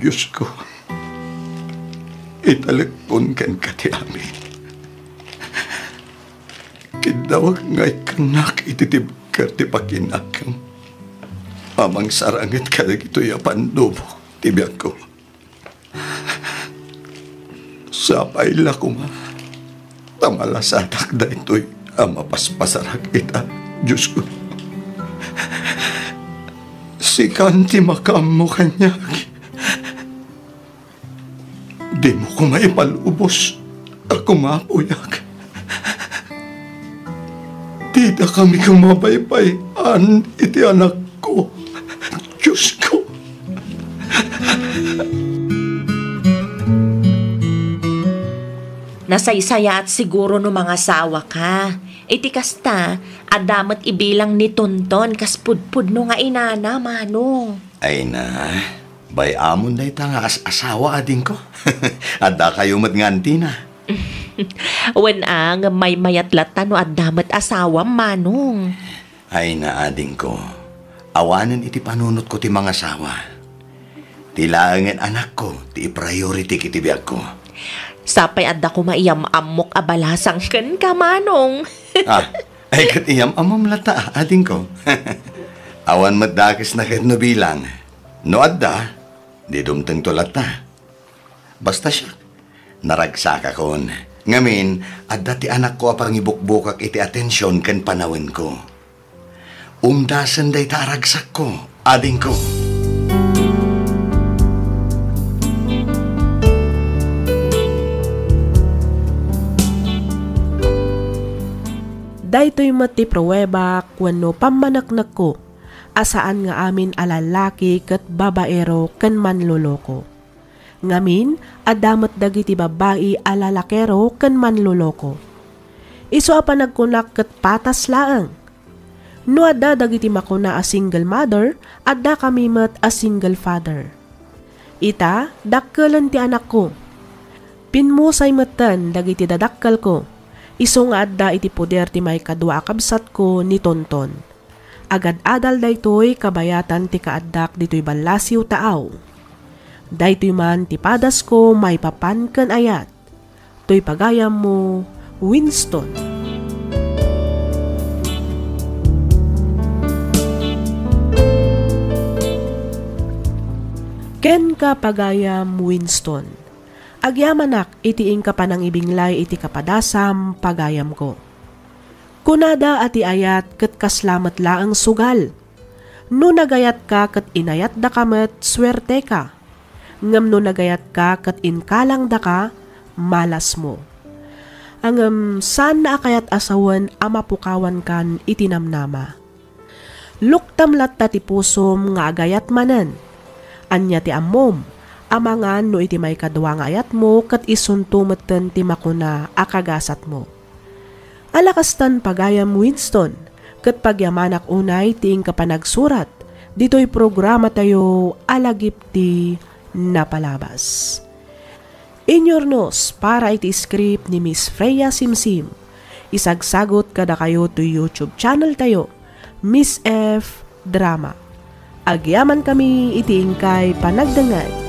Diosko, italekpon kenka ti amin. Kiddawag nga ikkannak iti tibker ti pakinakam a mangsaranget kadagitoy a pandubok ti biagko. Sapay la koma ta malasadak daytoy a mapaspasarak ita, Diosko. Sikan ti makaammo kaniak. Dimo koma ipalubos a kumapuyak. Dida kami koma baybay-an iti anakko. Diosko. Nasaysayaat siguro no mangasawa ka. Iti kasta, adda met ibilang ni Tonton kas pudpudno nga inana, Manong. Ay na, bay-amon dayta nga as-asawa, adingko. Addakayo met nga antina. Wen a, ngem maymayat latta no adda met asawam, Manong. Ay na, adingko. Awanen iti panunotko ti mangasawa. Ti laengen anakko ti priority iti biagko. Sapay adda koma iyam-ammok a balasang kenka, Manong. Ah, ay ket iyam-ammom latta, adingko. Awan met dakesna ket no bilang. No adda, di dumtengto latta. Basta siak, naragsakakon. Ngamin, adda ti anakko a pangibukbukak iti atension ken panawenko. Umdasen dayta a ragsakko, adingko. Daytoy met ti pruebak wenno pammaneknekko a saan nga amin a lallaki ket babaero ken manloloko. Ngamin, adda met dagiti babbai a lalakero ken manloloko. Isu a panagkunak ket patas laeng. No adda dagiti makuna a single mother, adda kami met a single father. Ita, dakkelen ti anakko. Pimmusay metten dagiti dadakkelko, isu nga adda iti poder ti maikadua a kabsatko ni Tonton. Agad-adal daytoy kabayatan ti kaaddak ditoy ballasiw taaw. Daytoy man ti padasko maipapan ken ayat. Toy pagayammo, Winston. Kenka, pagayam Winston, agyamanak iti inka panangibinglay iti kapadasam, pagayamko. Kunada a ti ayat ket kasla met laeng sugal. No nagayatka ket inayatdaka met, suerteka. Ngem no nagayatka ket inkalangdaka, malasmo. Ngem saanna a kayat a sawen a mapukawankan iti namnama. Luktam latta ti pusom nga agayat manen. Ania ti ammom? Amangan no iti maikadua nga ayatmo ket isunto metten ti makuna a kagasatmo. Ala kastan, pagayam Winston, ket pagyamanak unay ti inka panagsurat ditoy programatayo a Lagip ti Napalabas. Inyurnos para iti script ni Miss Freya Simsim. Isagsagot kadakayo toy YouTube channel tayo, Miss F Drama. Agyamankami iti inkay panagdengngeg.